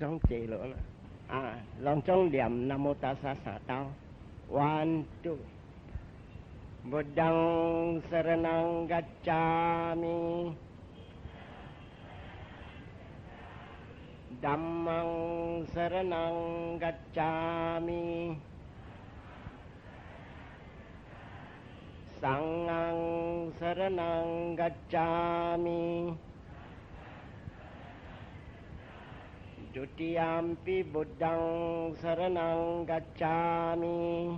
總坐落啦。啊，攏總念南無達薩三兜，one two。Buddhang saranang gacchami Dhammang saranang gacchami Sanghang saranang gacchami Dutiyampi Buddhang saranang gacchami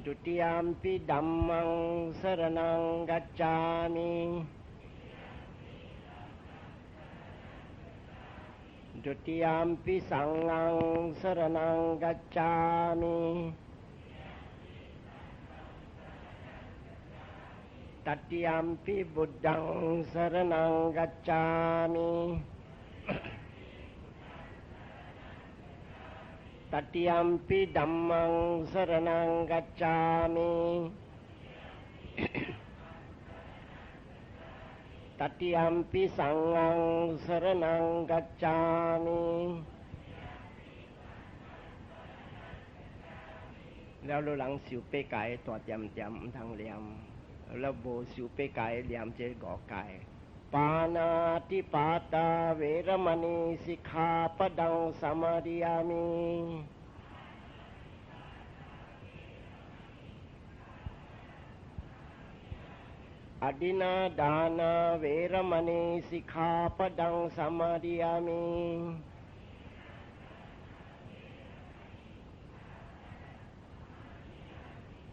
Dutiyampi Dhammang saranang gacchami Dutiyampi Sanghang saranang gacchami Tatiyampi Buddhang saranang gacchami Tatiyampi Dhammang saranang gacchami Tatiyampi Sanghang saranang gacchami 了，你人受八戒大點點毋通念，了無受八戒念這五戒。Pāṇātipātā veramaṇī sikkhāpadaṃ samādiyāmi Adinnādānā veramaṇī sikkhāpadaṃ samādiyāmi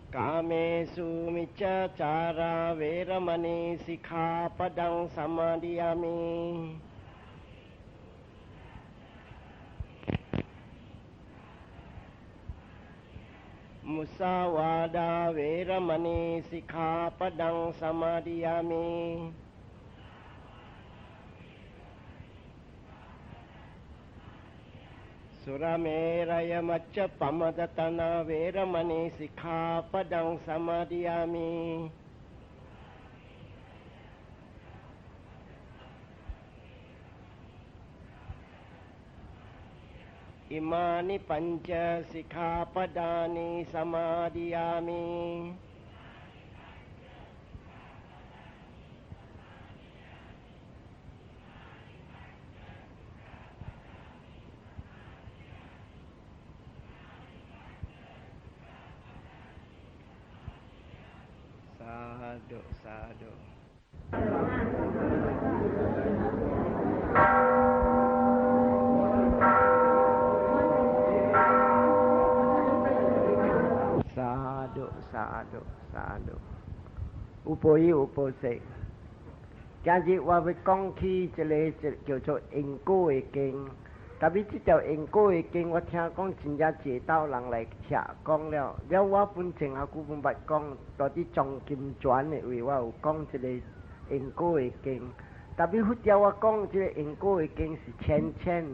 Kāmesu miccācārā veramaṇī sikkhāpadaṃ samādiyāmi Musāvādā veramaṇī sikkhāpadaṃ samādiyāmi Suramēraya majjapamadaṭṭhānā veramaṇī sikkhāpadaṃ samādiyāmi Imāni pañca sikkhāpadāni samādiyāmi Sādhu sādhu Sādhu sādhu sādhu 有報應有報識。今日我欲講起一个叫做因果的經，特別這條因果的經，我聽講真正濟道人來聽講了，了我本前較久攏捌講，佇佇藏經傳的位我有講這個因果的經，特別佛教我講這個因果的經是淺淺，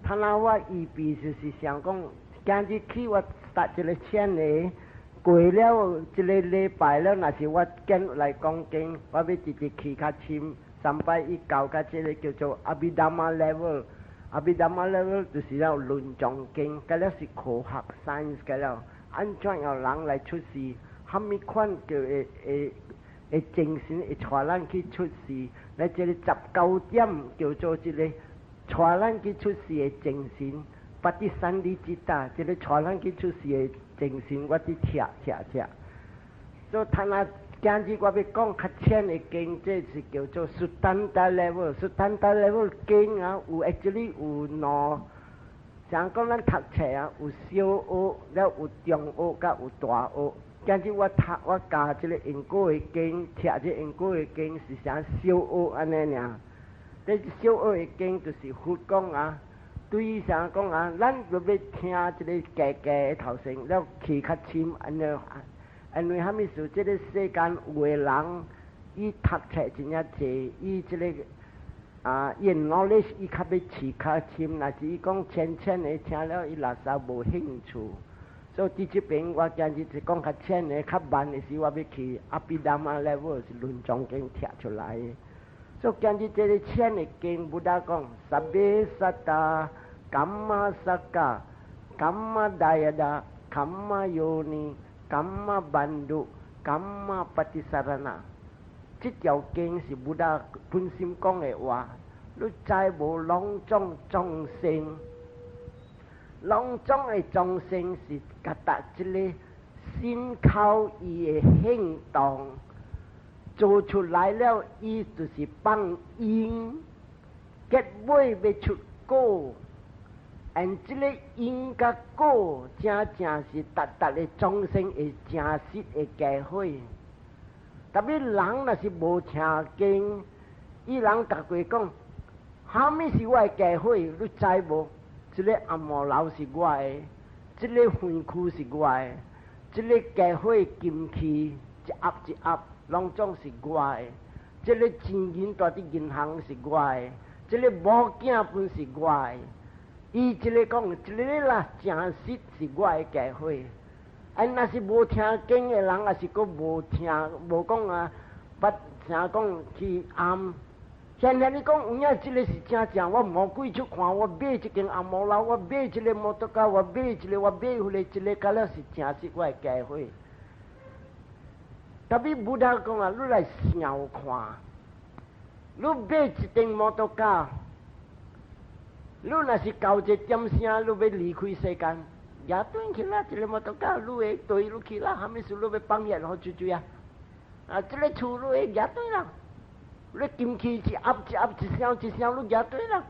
他那我預備就是想講，今日去我搭一個淺的。過了這个禮拜了，若是我見來講經，我欲直直去較深，三擺伊到甲這個叫做 Abhidhamma level。Abhidhamma level 就是了論藏經，佮了是科學 science 佮了，按怎樣人來出世，蝦米款叫會會會精神會帶咱去出世，來這個19點叫做這個帶咱去出世的精神，paṭisandhi citta，這個帶咱去出世的精神，我佇聽聽聽。所以他那今日我欲講較淺的經，這是叫做 Suttanta level。Suttanta level 經啊，有 actually 有兩，像講咱讀冊啊，有小學，了有中學，佮有大學。今日我讀我教這个因果的經，聽這因果的經是啥小學按呢爾。這小學的經就是佛講啊。對啥講啊？咱就欲聽這个低低的頭先，了去較深按呢。因為蝦米事？這个世間有的人，伊讀冊真正濟，伊這个啊，伊 knowledge 伊較欲試較深，若是伊講淺淺的聽了，伊垃圾無興趣。所以佇這邊我今日是講較淺的，較慢的時，我欲去 Abhidhamma level 是論藏經聽出來的。所以今日這个淺的經，Buddha 講，sabbe satta kammasakha kammadayada kammayoni kammabandhu kammapatisarana。這條經是 Buddha 本身講的話，你知無？攏總眾生，攏總的眾生是覺得這个身口意的行動做出來了，伊就是放因，結尾欲出果。and 這个因佮果，正正是逐逐个眾生會真實的機會。特別人若是無聽經，伊人逐個講，啥物是我的家伙？你知無？這个紅毛樓是我的，這个園區是我的，這个家伙金器一盒一盒，攏總是我的。這个錢銀蹛佇銀行是我的，這个某囝本是我的。伊這个講，這个啦，真實是我的家伙。啊，若是無聽經的人，抑是閣無聽無講啊，捌聽講去暗。現在你講有影，這个是真正，我無鬼出看，我買這間紅毛樓，我買這个摩托車，我買這个，我買彼个，這个，敢若是真實我的家伙。Tapi Buddha 講啊，你來想看，你買一頂摩托車，你若是到一個點聲，你欲離開世間，也轉去啦，一个摩托車，你會對你去啦，啥物事你欲放下予出去啊？啊，這个厝你會舉轉啦，你金器一盒一盒一箱一箱，你舉轉啦。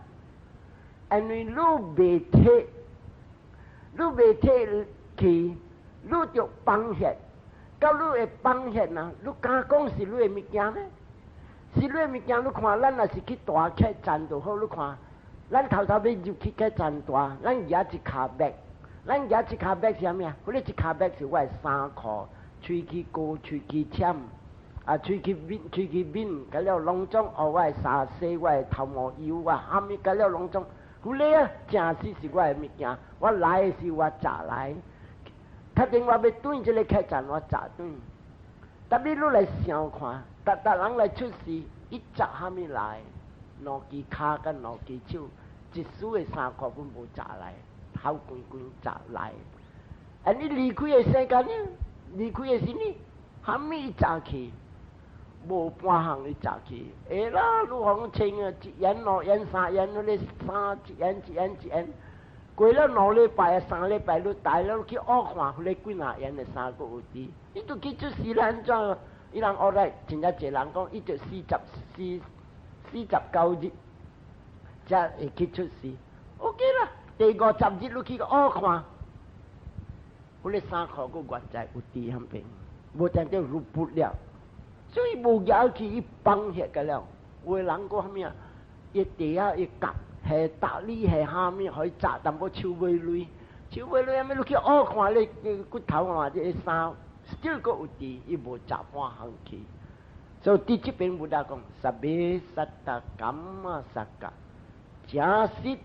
因為你袂提，你袂提去，你就放下。到你會放下啊？你敢講是你的物件呢？是你的物件，你看咱若是去大客棧就好，你看，咱頭頭尾入去客棧大，咱舉一跤物，咱舉一跤物是啥物啊？彼个一跤物是我的衫褲、喙齒膏、喙齒籤，啊，喙齒面、喙齒面，佮了攏總哦，我的衫洗，我的頭毛油啊，啥物佮了攏總，彼个啊，真實是我的物件。我來的時我執來，確定我欲轉這个客棧，我執轉。Tapi 你來想看，逐逐人來出世，伊執啥物來？兩支跤佮兩支手，一絲的衫褲阮無執來，頭規規執來。啊，你離開的世間呢？離開的時呢？啥物伊執去？無半項伊執去。會啦，你講穿啊，一元、兩元、三元，彼个衫一元、一元、一元。過了2禮拜啊，3禮拜，你大了去學看，彼个幾若元的衫閣有佇。伊都去出世啦，按怎？伊人學來真正濟人講，伊就49日才會去出世。OK 啦，第50日你去學看，彼个衫褲閣原在有佇彼邊，無定著入不了，所以無舉去伊放下個了。有的人講啥物啊？伊地下伊夾。係搭你係蝦米，可以紮淡薄手尾鐳，手尾鐳啥物？你去學看你骨頭嘛，這个衫，still 閣有佇，伊無紮半項去。所以佇這邊 Buddha 講，sabbe satta kammasakha，真實，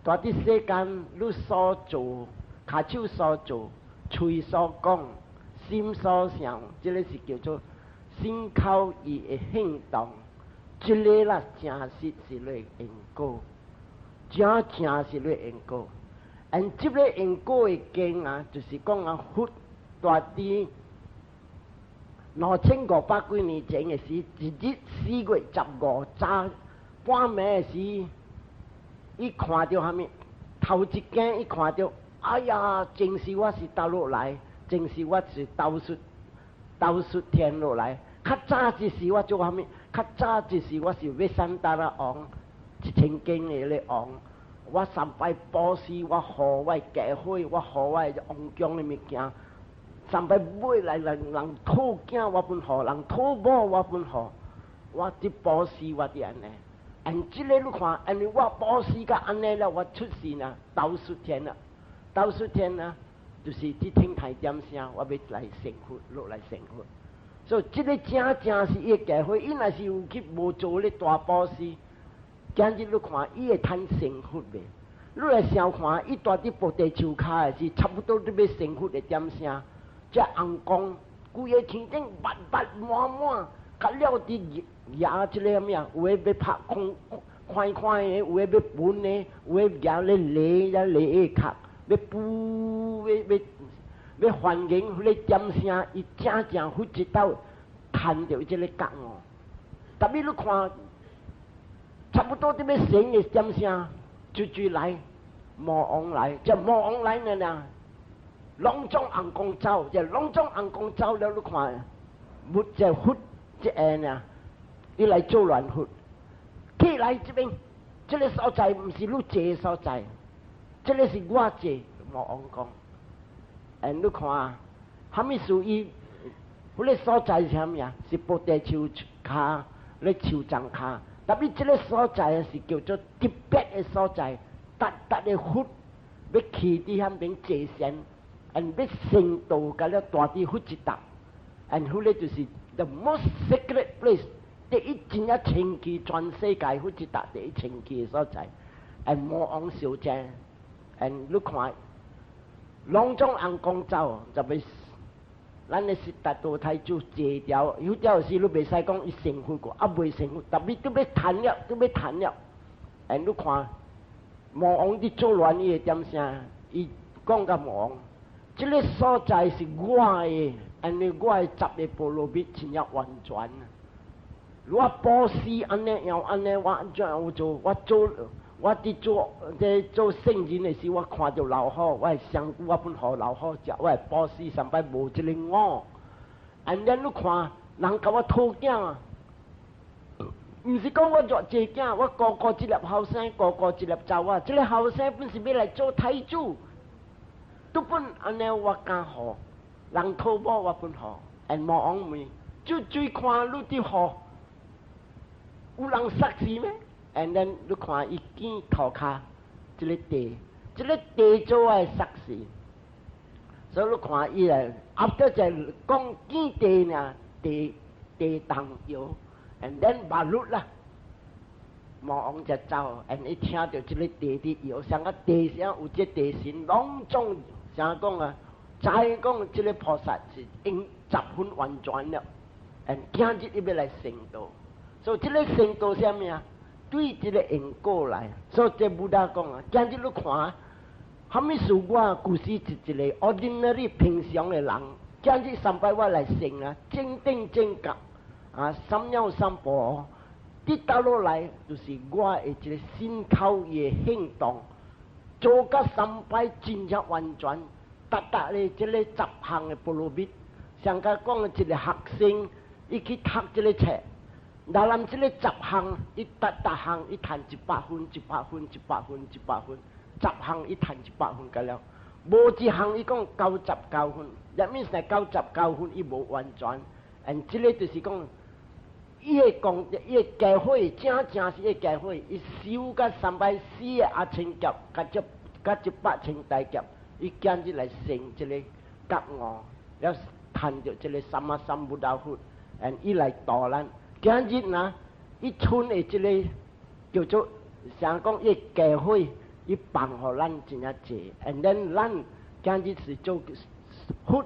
蹛佇世間你所做，跤手所做，喙所講，心所想，這个是叫做身口意的行動。這个啦，真實是你的因果，真正是你的因果。and 這个因果的經啊，就是講啊，佛蹛佇2500幾年前的時，一日4月15早半暝的時，伊看著啥物？頭一驚，伊看著，哎呀，前世我是佗落來，前世我是兜率兜率天落來。較早一時我做啥物？較早一時我是欲山達拉王，一千間的咧王。我三擺布施，我予我家伙，我予我王宮的物件。三擺買來人人討囝，我分予；人討某，我分予。我佇布施，我佇按呢。按這个你看，因為我布施甲按呢了，我出世呢，兜率天啦，兜率天啊，就是佇天台點聲，我欲來成佛，落來成佛。所以這个真正是伊的家伙，伊若是有去無做咧大布施，今日你看伊會通成佛袂？你來想看，伊蹛佇菩提樹跤的時，差不多都欲成佛的點聲，這紅光，規个天頂密密滿滿，較了佇舉這个啥物啊？有的欲拍空寬寬的，有的欲分的，有的舉咧犁遐犁下殼，欲補欲欲欲歡迎彼个點聲，伊正正佛一道趁著這个覺悟。特別你看，差不多佇欲成的點聲，追追來魔王來，這魔王來了呢，攏總尪公走，這攏總尪公走了，你看，無這佛這個呢，伊來做亂佛，起來這邊，這个所在毋是你坐的所在，這个是我坐。魔王講，and 你看，啥物事伊，彼个所在是啥物啊？是菩提樹跤，咧樹叢跤。特別這个所在是叫做特別的所在，達達的佛欲去佇遐邊坐禪，and 欲成道，共了大佇佛一搭，and 彼個就是 the most sacred place，第一真正清氣全世界佛一搭第一清氣的所在，and 魔王小姐，and 你看，攏總尪公走，就欲咱的悉達多太子坐掉，有條時你袂使講伊成佛過，啊未成佛，特別都欲趁了，都欲趁了。and 你看，魔王佇作亂伊會點聲？伊講共魔王，這个所在是我的，因為我的十个波羅蜜真正完全。我布施按呢樣按呢，我按怎樣做？我做我佇做佇做聖人的時，我看著老虎，我會香菇我分予老虎食，我會布施三擺無這個我。按呢你看，人共我討囝啊，毋是講我偌濟囝，我顧顧一粒後生，顧顧一粒查某，這个後生本是欲來做太子，都本按呢我敢予，人討某我本予，and 魔王問，就追看你佇予，有人殺死咩？And then 你看伊見塗跤，這个地，這个地做的殺死，所以你看伊來，after 就講見地呢，地地動搖，and then 馬碌啦，魔王就走，and 伊聽著這个地佇搖，像個地上有這地神，攏總啥講啊？知講這个菩薩是應十分完全了，and 今日伊欲來成道，所以這个成道啥物啊？對這个因果來，所以這 Buddha 講啊，今日你看，啥物事我舊時是一个 ordinary 平常的人，今日三擺我來成啊，正定正覺啊，三藐三菩提，跌倒落來就是我的一个身口意行動，做甲三擺真正完全，達達的這个十項的波羅蜜，上甲講的一个學生，伊去讀這个冊。那咱這个十項，伊達達項，伊趁100分、100分、100分、100分，十項伊趁一百分個了。無一項伊講99分，也means 係99分伊無完全。and 這个就是講，伊的講，伊的機會正正是伊的機會，伊修甲三擺四个阿僧祇，甲這甲100千大劫，伊今日來成這个覺悟，了趁著這个三藐三菩提佛，and 伊來度咱。今日呢，伊剩的這个叫做啥講，伊機會，伊放予咱真正濟，and then 咱今日是做佛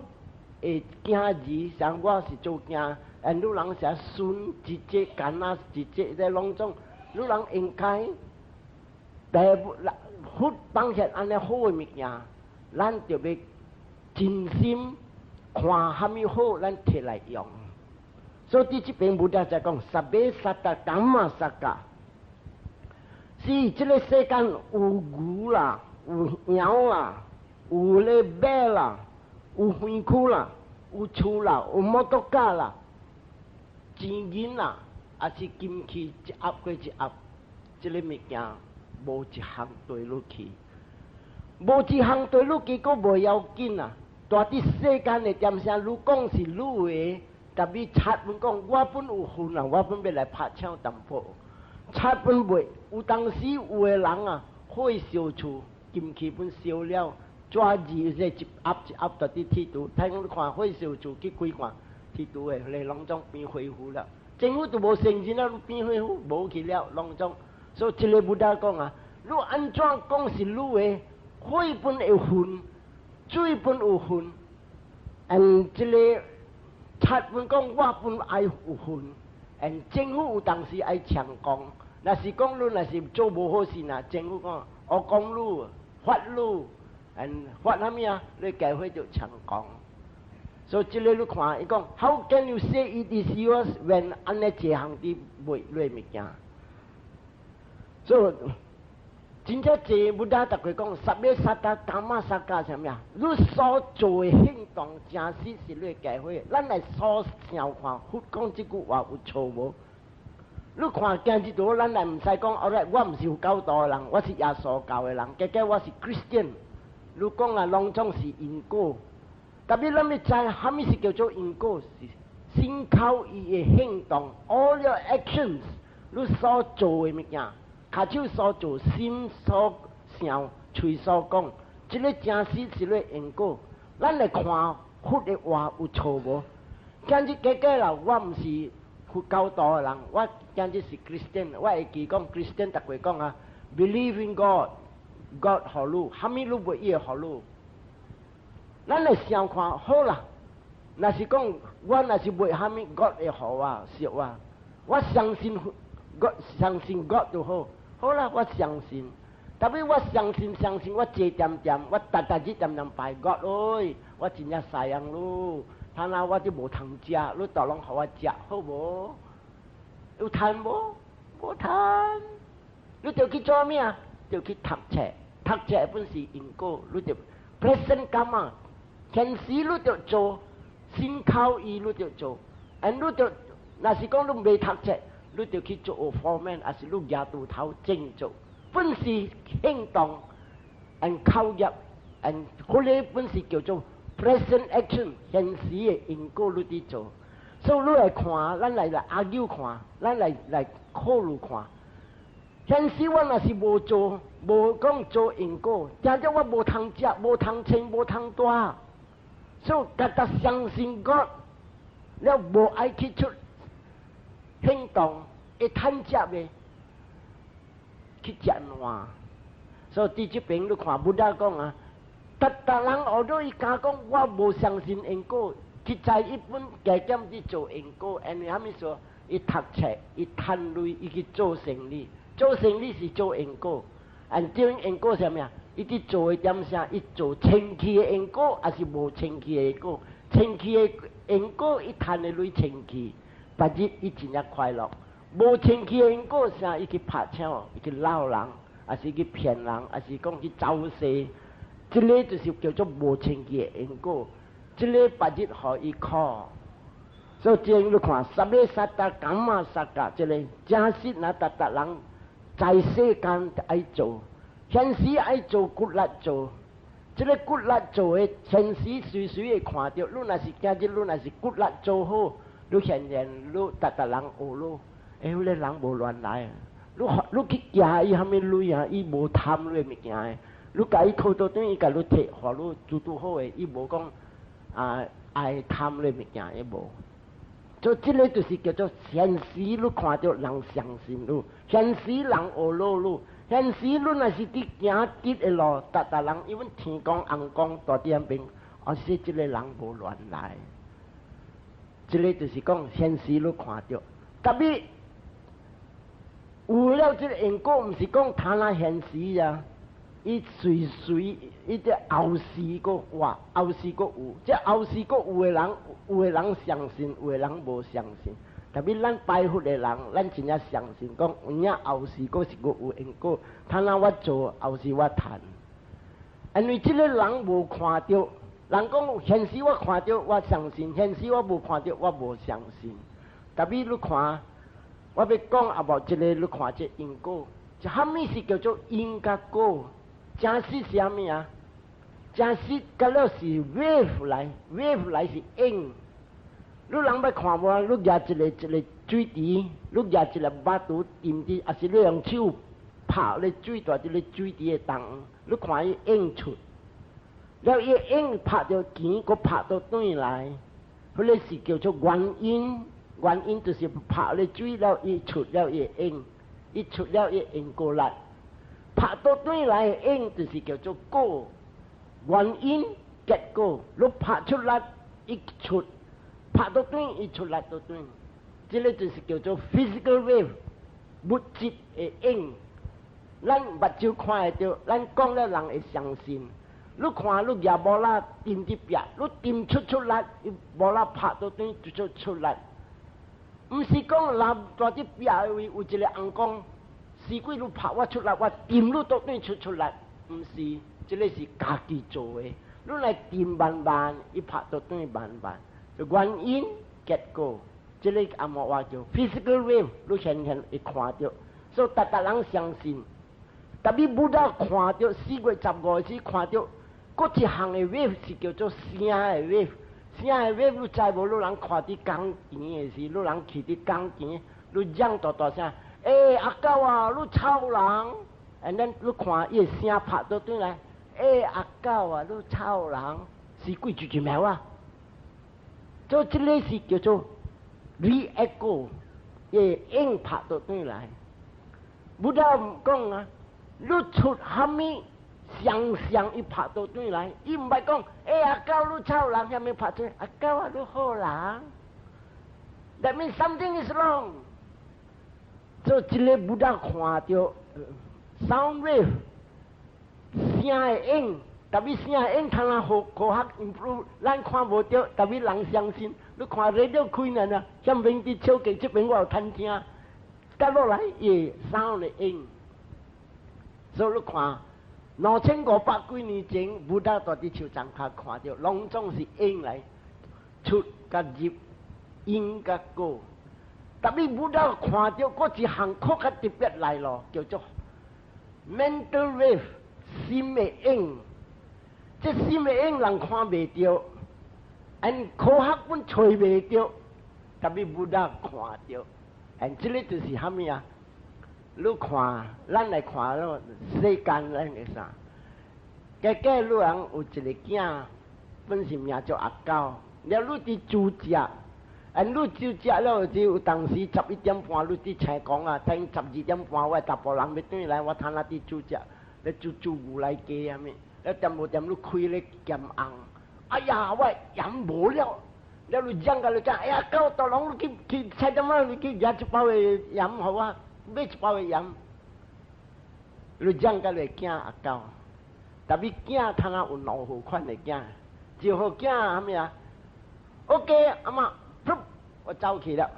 的囝兒，像我是做囝，and 汝人是孫姐姐、干仔姐姐，這攏總，汝人應該，爸母佛放下按呢好的物件，咱就欲真心看啥物好，咱摕來用。所以佇這邊 Buddha 就講，sabbe satta kammassaka，是這个世間有牛啦，有羊啦，有咧馬啦，有園區啦，有厝啦，有摩托車啦，錢銀啦，抑是金器一盒過一盒，這个物件無一項綴落去，無一項綴落去，閣無要緊啊！蹛佇世間的點聲，汝講是汝的。特別賊本講，我本有份啊，我本欲來拍搶淡薄。賊本袂，有當時有的人啊，火燒厝，金器本燒了，紙字這一盒一盒蹛佇鐵櫥，睇講你看火燒厝去開看，鐵櫥的，咧攏總變灰灰了。政府都無承認了，變灰灰無去了，攏總。所以這个 Buddha 講啊，汝按怎講是汝的，火本有份，水本有份，and 這个。賊本講我本愛有份， And 政府有當時愛強講，若是講你若是做無好事呐，政府講我講你罰你，and 罰啥物啊？你計會就強講。所以這个你看，伊講 How can you say it is yours when 按呢這項佇賣你物件？所以真正濟 Buddha 逐個講，sabbe satta kammasakkhā 啥物啊？你所做的行動，真實是你的過火。咱來所想看，佛講這句話有錯無？你看今日度，咱來毋使講，後來我毋是佛教徒的人，我是耶穌教的人，結果我是 Christian。你講啊，攏總是因果。特別咱欲知，啥物是叫做因果？是身口意的行動，all your actions，你所做的物件。跤手所做，心所想，喙所講，這个真實是咧因果。咱來看佛的話有錯無？今日結果啦，我毋是佛教徒的人，我今日是 Christian，我會記講 Christian 逐個講啊，believe in God，God 予你，啥物你袂伊會予你。咱來想看好啦，若是講我若是袂啥物，God 會予我，惜我，我相信 God，相信 God 就好。好啦，我相信，特別我相信相信，我坐恬恬，我逐逐日恬恬拜 God 哎，我真正使用你，他若我都無通食，你都攏予我食，好無？有趁無？無趁，你著去做咩啊？著去讀冊，讀冊本是因果，你著 present karma，現時你著做，身口意你著做，and 你著，若是講你未讀冊，你著去做 foreman，抑是你舉鋤頭正做，本是行動，and 口業，and 彼个本是叫做 present action，現時的因果你佇做。所以你來看，咱來來 argue 看，咱來來考慮看。現時我若是無做，無講做因果，真正我無通食，無通穿，無通蹛，所以覺得相信 God，了無愛去出行動，會趁食袂？去食爛。所以佇這邊你看，Buddha 講啊，逐逐人學到伊敢講，我無相信因果，實在伊本加減佇做因果，因為啥物說？伊讀冊，伊趁鐳，伊去做生意，做生意是做因果。按這因果啥物啊？伊佇做的點啥？伊做清氣的因果，抑是無清氣的因果？清氣的因果，伊趁的鐳清氣，別日伊真正快樂。無清氣的因果，啥？伊去拍槍，伊去鬧人，抑是去騙人，抑是講去走勢，這个就是叫做無清氣的因果。這个別日予伊苦。所以這你看，sabbe satta kammasakkhā，這个真實若逐逐人在世間愛做，現時愛做骨力做，這个骨力做的，現時隨隨會看著。你若是今日你若是骨力做好，你現現你逐逐人學你，欸，彼个人無亂來啊！你你去寄伊啥物鐳啊？伊無貪你物件的，你共伊討倒轉，伊共你提，予你拄拄好的，伊無講啊愛貪你物件，伊無。所以這个就是叫做現時你看著人相信你，現時人學你，現時你若是佇行直的路，逐逐人因為天公尪公蹛佇遐邊，哦，說這个人無亂來。這个就是講現時你看著，特別有了這个因果，毋是講他那現時啊，伊隨隨伊這後世閣活，後世閣有，這後世閣有的人，有的人相信，有的人無相信。特別咱拜佛的人，咱真正相信，講有影後世閣是閣有因果，他若我做，後世我趁。因為這个人無看著，人講現時我看著我相信，現時我無看著我無相信。特別你看，我欲講啊無這个，你看這因果，這啥物是叫做因佮果？真實是啥物啊？真實佮了是 wave 來，wave 來是影。你人欲看無？你舉一个一个水池，你舉一个肉肚沉佇，抑是你用手拍咧水蹛佇咧水池的東，你看伊影出，了伊影拍著錢，閣拍倒轉來，彼个是叫做原因。原因就是拍咧水了，伊出了伊影，伊出了伊影過來，拍倒轉來的影就是叫做果。原因結果，你拍出來伊出，拍倒轉伊出來倒轉。這个就是叫做 physical wave，物質的影。咱目睭看會著，咱講了人會相信。你看你舉無啦，掂佇壁，你掂出出力，伊無啦拍倒轉就出出力。毋是講人蹛佇壁的位有一个尪公，死鬼你拍我出力，我掂你倒轉出出力，毋是，這个是家己做的。你來掂慢慢，伊拍倒轉慢慢，就原因結果，這个紅毛話叫 physical wave，你顯現會看著，所以逐逐人相信。特別 Buddha 看著4月15時看著，閣一項的 wave 是叫做聲的 wave，聲的 wave 你知無？你人看佇工錢的時，你人去佇工錢，你嚷大大聲，欸，阿狗啊，你臭人！And then 你看伊的聲拍倒轉來，欸，阿狗啊，你臭人，死鬼就一秒啊！做這个是叫做 re-echo，伊影拍倒轉來。Buddha 講啊，你出蝦米，雙雙伊拍倒轉來，伊毋捌講，欸，阿狗你臭人，啥物拍出來？阿狗啊，你好人。That means something is wrong。做這个 Buddha 看著 sound wave 聲的影，特別聲的影，通啊科科學 improve，咱看無著，特別人相信。你看 radio 開呢，遐邊佇手機這邊我有趁聽，接落來伊 sound 的影。所以你看，2500幾年前，Buddha 蹛佇樹叢跤看著，攏總是影來出佮入，因佮果。特別 Buddha 看著，閣一項較較特別來咯，叫做 mental wave 心的影。這心的影人看袂著，按科學本揣袂著，特別 Buddha 看著，and 這个就是蝦米啊？你看，咱來看咯，世間咱會啥？家家你人有一个囝，本是名做阿狗，了你佇煮食，啊，你煮食了就有當時11點半，你佇車講啊，等12點半，我查埔人欲轉來，我通仔佇煮食，咧煮煮牛奶雞啥物，了恬無恬你開咧鹹紅，哎呀，我鹽無了，了你講共你講，哎呀，狗大龍，你去去菜店仔，你去掠一包的鹽予我，買一包的鹽，你講共你囝阿狗，特別囝通仔有兩號款的囝，一號囝啥物啊？OK，阿嬤，噗，我走去了。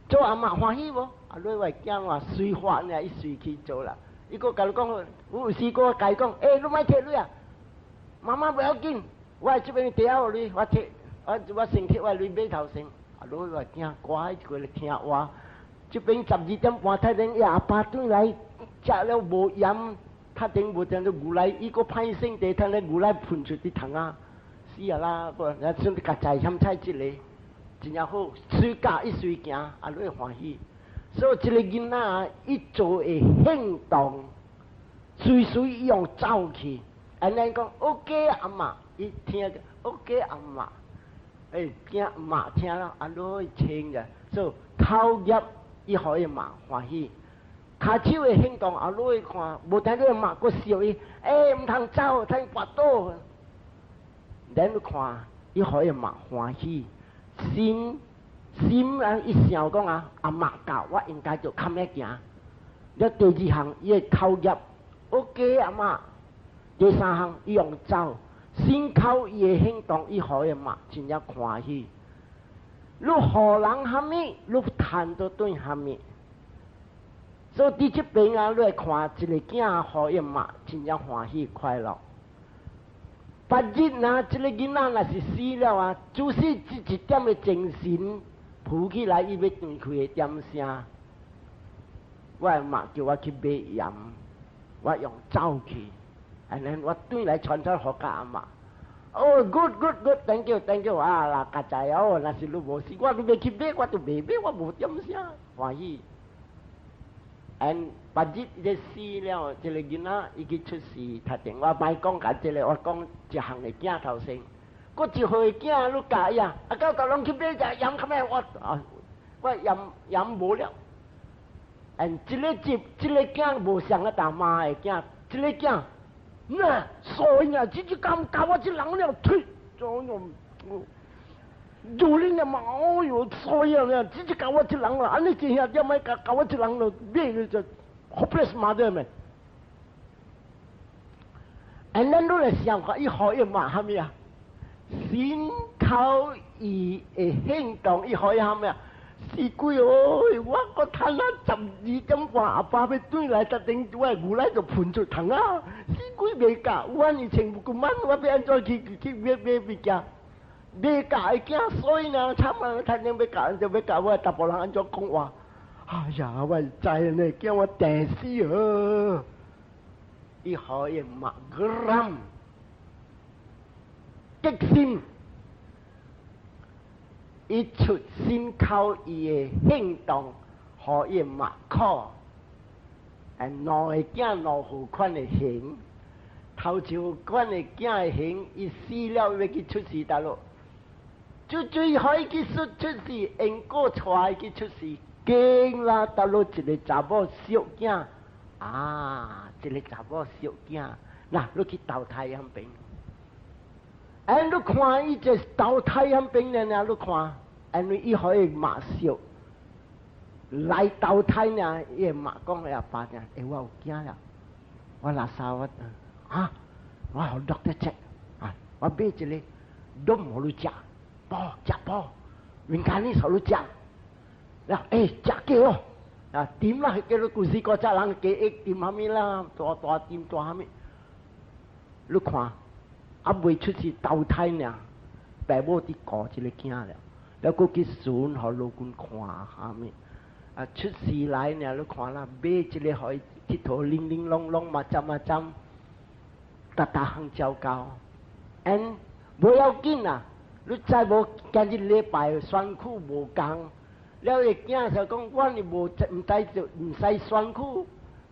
做阿嬤歡喜無？啊，你我囝話隨法呢，伊隨去做啦。伊閣共你講，我有時閣共伊講，欸，你莫提鐳啊！媽媽不要緊，我這邊提好鐳，我提，我我先提我鐳買頭先。啊，你我囝乖，過來聽話。這邊12點半，睇陣伊阿爸轉來，食了無鹽，較頂無定就牛奶，伊閣歹性地，睇咧牛奶噴出佇窗仔。死啊啦！不，那算較在嫌菜這个，真正好，隨教伊隨行，啊，你會歡喜。所以這个囡仔伊做的行動，隨隨伊用走去，按呢講 OK 阿嬤，伊聽 OK 阿嬤，欸，聽媽聽了，啊，你會清者，所以口業伊予伊媽歡喜。跤手的行動啊，你會看，無聽你媽閣笑伊，欸，毋通走，通跋倒。咱你看，伊予伊媽歡喜，心心啊，伊想講啊，阿媽教我應該就較欲行。了第二項，伊的口業，OK 阿媽。第三項，伊用走，心口伊的行動，伊予伊媽真正歡喜。你予人蝦米，你趁倒轉蝦米。所以佇這邊啊，你來看一個囝予伊媽真正歡喜快樂。別日啊，這个囡仔若是死了啊，就是這一點的精神浮起來，伊欲斷開的點聲。我的媽叫我去買鹽，我用走去，and then 我轉來傳出予甲阿媽。哦，good good good，thank you，thank you 啊，啦，較在哦，若是你無死，我都欲去買，我都袂買，我無點聲歡喜。and 別日伊死了，這个囡仔伊去出世，讀電我莫講共這个，我講一項的囝頭先，閣一歲囝你教伊啊，阿狗逐攏去買隻鹽較咩？我啊，我鹽鹽無了。and 這个這這个囝無像個大媽的囝，這个囝，那所以啊，這這敢教我這人了，推，做種，做恁阿媽，哎喲，衰啊！直接教我一人啦，按呢真兄點解教教我一人咯？咩就 hopeless mother 咩？And then 你來想看，伊予伊媽啥物啊？身口意的行動，伊予伊啥物啊？死鬼哦！我閣趁啊12點半，阿爸欲轉來，特頂我牛奶就噴出糖啊！死鬼袂教，我以前不過我欲按怎去去買買物件？袂教的囝，所以呢，慘啊！趁頂欲教，就欲教我查埔人按怎講話？哎呀，我知呢，叫我定死哦！伊予伊媽 geram 激心，伊出身口意的行動，予伊媽苦。兩個囝兩副款的形，頭一款的囝的形，伊死了欲去出世佗落，就最予伊去出出世，因果帶伊去出世，經啦佗落一個查某小囝，啊，一個查某小囝，嗱，你去投胎遐邊。哎，你看伊這投胎遐邊呢？你看，因為伊予伊媽笑，來投胎呢，伊媽講阿爸呢，欸，我有囝啦，我垃圾我啊，我予 doctor check 啊，我買一個攏予你食，飽食飽，明天你予你食，啦，欸，食過哦，啊，點啦，叫你舊時古早人記憶點啥物啦，大大點大啥物，你看。啊，未出世投胎呢，爸母佇顧這個囝了，了閣去巡予老君看啥物，啊，出世來呢，你看啦，買一個予伊𨑨迌零零攏攏嘛針嘛針，逐逐項照顧，and 無要緊啊，你知無？今日禮拜選區無仝，了伊囝就講，我呢無毋知就毋使選區，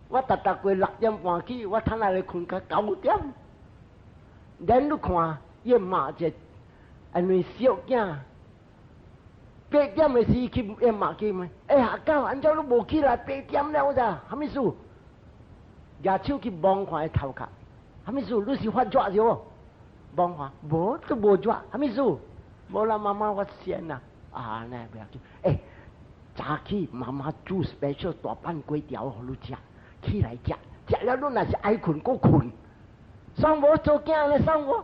我逐逐過6點半去，我趁來咧睏到9點。咱你看，伊媽一，因為小囝8點的時去，伊媽去問，欸，阿狗，按怎你無起來？八點了咋？啥物事？舉手去摸看伊頭殼，啥物事？你是發熱是無？摸看，無都無熱，啥物事？無啦，媽媽我癬啦，啊，那不要緊，欸，早起媽媽煮 special 大板粿條予你食，起來食，食了你若是愛睏，閣睏。爽無做囝咧爽無？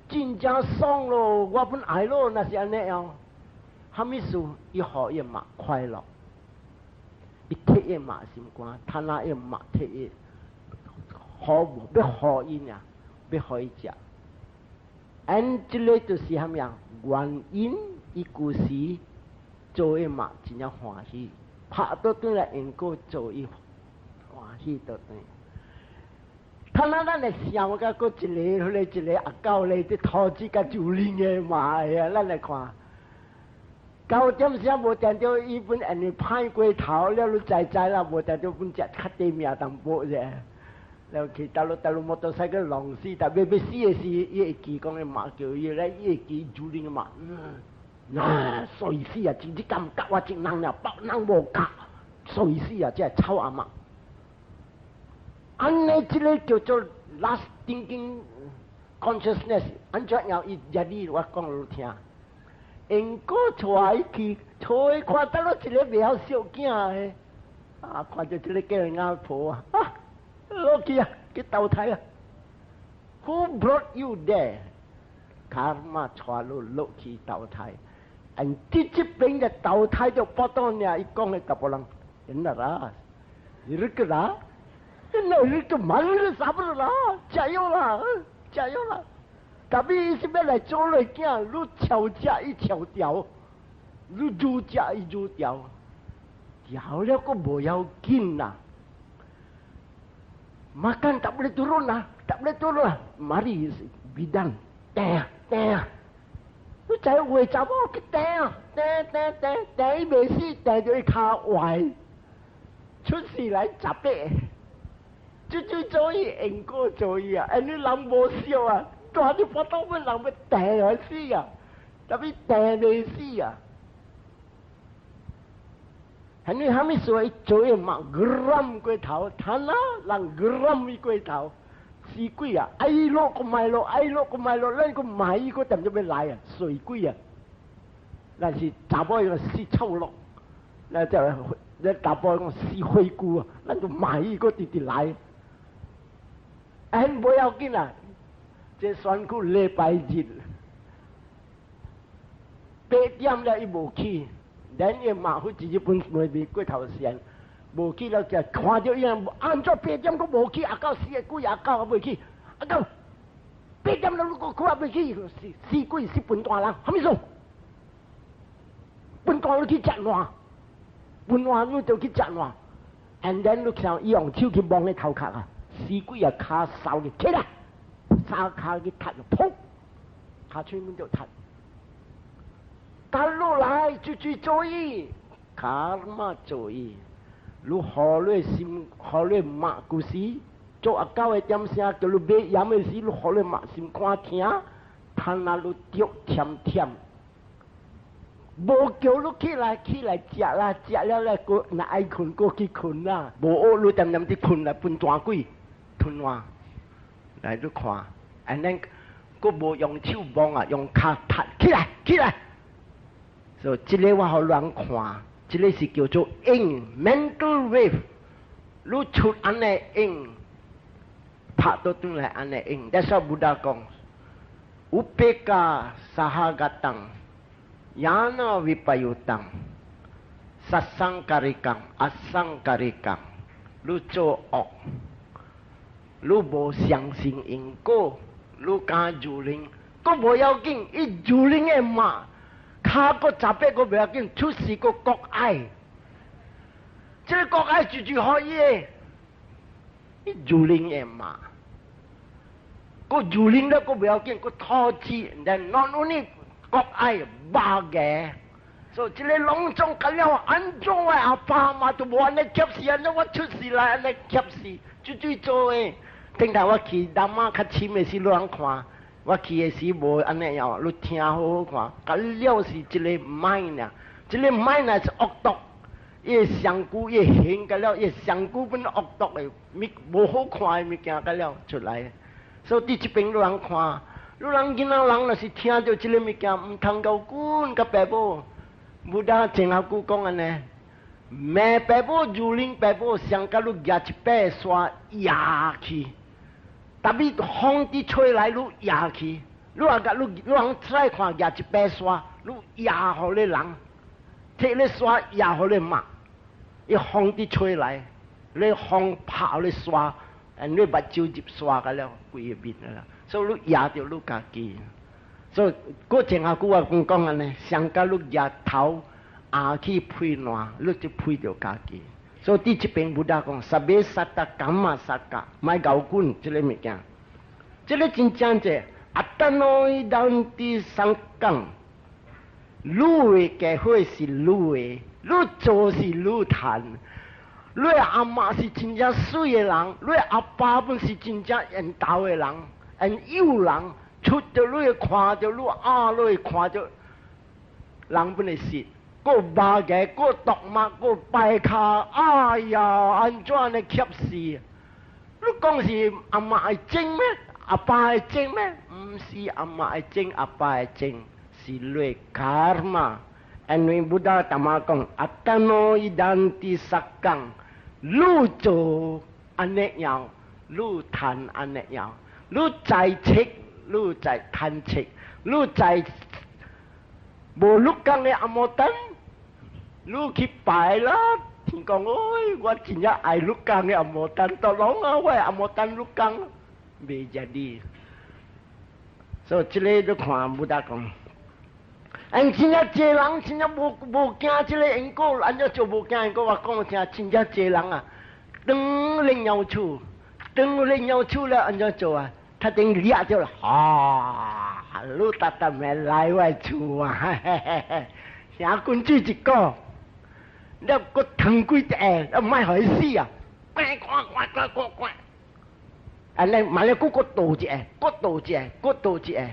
真正爽咯！我本愛咯，若是按呢樣，啥物事伊予伊媽快樂，伊替伊媽心肝，趁那伊媽替伊好無？欲予伊爾，欲予伊食。按這個就是啥物啊？原因伊舊時做伊媽真正歡喜，拍倒轉來因果做伊歡喜倒轉。他那咱來想，我講閣一個，彼個一個阿狗咧，佇吐舌佮蹂躪的嘛會啊，咱來看。9點時無定著伊本因為歹過頭了，你知知啦，無定著本食較短命淡薄者。了去佗落佗落摩托車去弄死，但欲欲死的時，伊會記講伊媽叫伊來，伊會記蹂躪嘛。嗯，啊，衰死啊！真正感覺我一人了，別人無教，衰死啊！這臭阿媽。按呢，這個叫做 last thinking consciousness，按怎樣伊入你我講予你聽。因果帶伊去，帶看到了一個袂曉小囝的，啊，看著這個叫人阿婆啊，啊，落去啊，去投胎啊。Who brought you there？ Karma 帶你落去投胎，and 這這邊的投胎就不當呢，伊講的查埔人，என்னடா இருக்குதா என்ன இருக்கு மருந்து சாப்பிடலாம்加油啦加油啦特別伊是欲來做你囝，你撨食伊撨掉，你煮食伊煮掉，掉了閣無要緊啦。Makan tak boleh turun lah, tak boleh turun lah. Mari bidan, 掟掟，你知有的查某去掟掟掟掟掟伊袂死，掟著伊跤壞，出世來18，這就做伊因果做伊啊，哎你人無笑啊，大你腹肚欲人欲掟來死啊，特別掟袂死啊。係你啥物事伊做伊嘛 geram 過頭，他那人 geram 伊過頭，死鬼啊！愛落閣莫落，愛落閣莫落，咱閣罵伊閣踮著欲來啊，衰鬼啊！那是查某伊個死臭落，那就你查甫講死火龜啊，咱就罵伊閣直直來。哎，無要緊啊，這選舉禮拜日8點了，伊無去，咱伊馬虎一日本未未過頭線，無去了就看著伊按怎八點閣無去，阿狗死個鬼阿狗還未去，阿狗八點了你閣還未去，死死鬼死笨蛋人，啥物事？笨蛋你去食爛，笨爛你就去食爛，and then 你看伊用手去摸你頭殼啊，死鬼啊，跤掃去起來，三跤去踢，噗，跤喙門就踢。打落來就去做伊，karma 做伊。你予你心，予你目故事，做阿狗的點聲，叫你買鹽的時，你予你目心肝疼，趁啊你著忝忝。無叫你起來，起來食啦，食了咧，閣若愛睏，閣去睏啦。無學你恬恬佇睏來分大鬼吞爛，來你看，and then 閣無用手摸啊，用跤踢起來，起來。所以這個我予人看，這個是叫做因 mental wave，你出按呢因，拍倒轉來按呢因。That's why Buddha 講，upekkhā sahagataṃ。Ñāṇa vippayuttaṃ, sasaṅkārikaṃ, asaṅkārikaṃ，你做惡，你無相信因果，你敢蹂躪，閣無要緊，伊蹂躪的罵，跤閣十八個袂要緊，出世閣國愛，這個國愛就就可以的，伊蹂躪的罵，閣蹂躪了閣袂要緊，閣討錢，then not only 國愛肉嘅，所以這個攏總甲了按怎我阿爸阿媽都無按呢怯死，按怎我出世來按呢怯死，最最做的。頂頭我去南馬較深的時，你通看，我去的時無按呢樣，你聽好好看。甲了是一個 mind 啊，這個 mind 是惡毒，伊的上古伊形甲了，伊上古本惡毒的，物無好看的物件甲了出來。所以佇這邊你通看。你人囡仔人若是聽著這個物件，毋通𠢕滾共爸母。Buddha 前後久講按呢，罵爸母、蹂躪爸母，相佮你舉一把刷壓去，特別風佇吹來，你壓去，你也共你你通出來看舉一把刷，你壓予你人，提咧刷壓予你媽，伊風佇吹來，你風拍咧刷，你目睭入刷個了，規個面啦。所以你壓著你家己，所以過前下久我講講按呢，相佮你舉頭壓去批爛，你就批著家己。所以佇這邊 Buddha 講，sabbe satta kammasakka，莫𠢕滾這個物件，這個真正者，attano idanti sankhaṃ，你的結果是你的，你做是你趁。你的阿媽是真正媠的人，你的阿爸本是真正緣投的人。緣有人出著你看著你啊，你看著人本會死，閣肉个，閣毒目，閣掰跤，哎呀，按怎按呢怯死？你講是阿媽的種咩？阿爸的種咩？毋是阿媽的種，阿爸的種，是你 karma。因為 Buddha 淡仔講，attano idanti sakkhaṃ，你做按呢樣，你趁按呢樣。你在切，你在貪切，你在無鹿港的阿摩燈，你去拜啦。聽講，哎，我真正愛鹿港的阿摩燈，tolong 啊，我阿摩燈鹿港袂食你。所以這個你看 Buddha 講，哎，真正濟人真正無無驚這個因果，按怎做無驚因果？我講聽，真正濟人啊，當咧尿厝。當咧尿厝了，按怎做啊？他頂掠著了，哈！你逐逐咪來我厝啊！嘿嘿嘿，兄君子一個，你閣騰幾下，莫予伊死啊！呱呱呱呱呱！按呢，嘛咧閣閣倒一下，閣倒一下，閣倒一下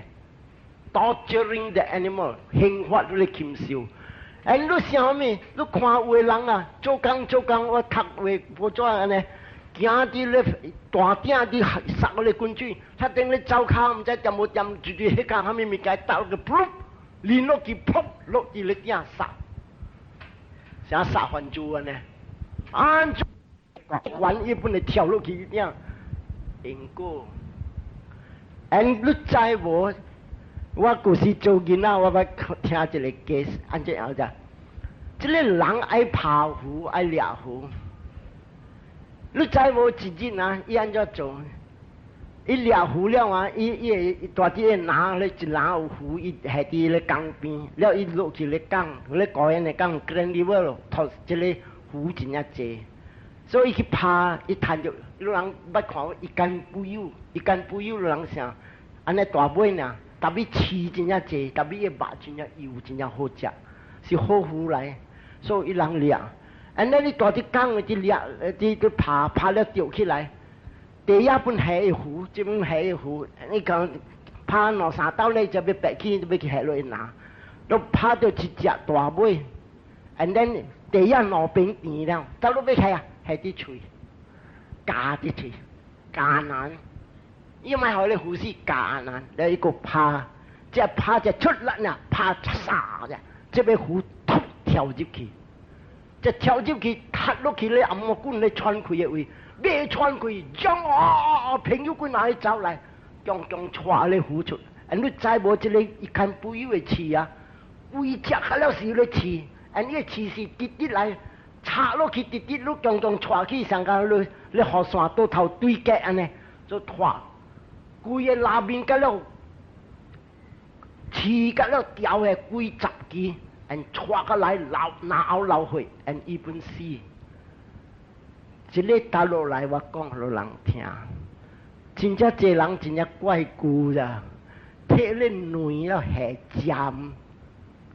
，torturing the animal，刑罰你禽獸。哎，你想啥物？你看有的人啊，做工做工，我讀話報紙按呢。行佇咧大鼎佇撒咧滾水，他頂咧走跤，毋知掂無掂，就佇彼個啥物物件，倒個噗，連落去噗落佇咧鼎殺，像殺番豬按呢？按怎懸伊本來跳落去鼎，因果。And 你知無？我舊時做囡仔，我捌聽一個 case，按怎樣子？這個人愛拍魚，愛掠魚。你知無？一日啊，伊按怎做？伊掠魚了啊，伊伊會蹛佇個籃咧，一籃有魚，伊下佇咧江邊，了伊落去咧江，咧高原的江，Grand River 咯，拖這個魚真正濟，所以伊去拍，伊趁著，你人捌看過伊干肥伊干肥你人啥？按呢大尾爾，特別刺真正濟，特別伊肉真正幼，真正好食，是好魚來，所以伊人掠。按呢你蹛佇江佇掠，佇佇拍拍了釣起來。第一本下的魚，這本下的魚，你講拍兩三兜咧，就欲白去，欲去下落去拿，都拍著一隻大尾，and then 第一兩邊甜了，到落欲下啊，下佇喙，咬佇喙，艱難，伊莫予你魚死艱難，了伊閣拍，這拍這出力啊，拍沙隻，這个魚突跳入去，這跳入去，踢落去咧，頷毛管咧喘氣的位。欲喘氣，將哦朋友滾來走來，將將帶咧浮出。啊，你知無？這個伊牽肥油的刺啊，規隻較了時咧刺，啊，伊個刺是直直來插落去，直直你將將帶去，上甲你你雨傘倒頭對角按呢，做拖，規个內面甲了刺甲了掉的幾十支，and 帶過來流，然後流血，and 伊本死。這個打落來，我講予人聽，真正這人真正怪舊啦，摕咧卵了下針，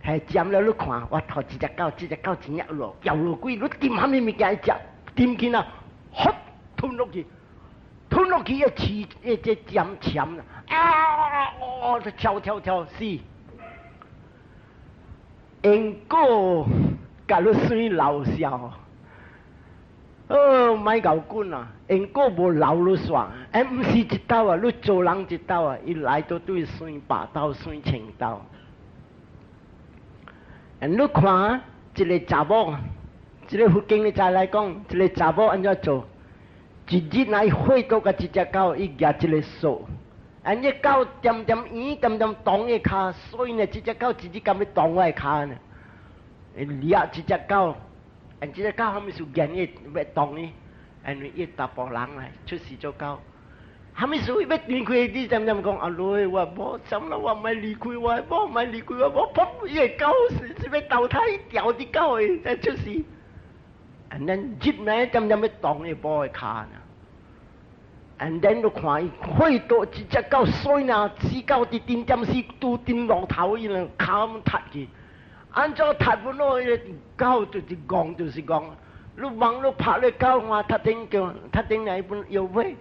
下針了你看，我頭一隻狗，這隻狗真正落，咬落鬼，你掂啥物物件伊食，掂去啊，呼吞落去，吞落去一刺，一這針鉗啦，啊哦，跳跳跳死，因果共你算老笑。哦，莫𠢕滾啊！因果無留你煞，欸，毋是一道啊，你做人一道啊，伊來都對算百道，算千道。欸，你看一個查某，這個佛經的再來講，一個查某按怎做？一日來血到共一隻狗，伊舉一個索，按這狗恬恬圓，恬恬動伊跤，所以呢，這隻狗一日敢欲動我的跤呢？掠一隻狗。按這個狗啥物事願意欲動伊，因為伊查埔人來出世做狗。啥物事欲斷開，你知毋知講？阿女，我無，怎啦？我莫離開我，某莫離開我，某砰！伊个狗是是欲投胎掉佇狗的才出世。And then 日呢，恬恬欲動伊某的跤呢。And then 你看伊血到一隻狗衰呢，死狗佇頂點死拄頂路頭，伊兩跤踢去。按怎踢不落？伊個狗就是戇，就是戇。你望你拍你狗看，踢頂叫，踢頂來本搖尾，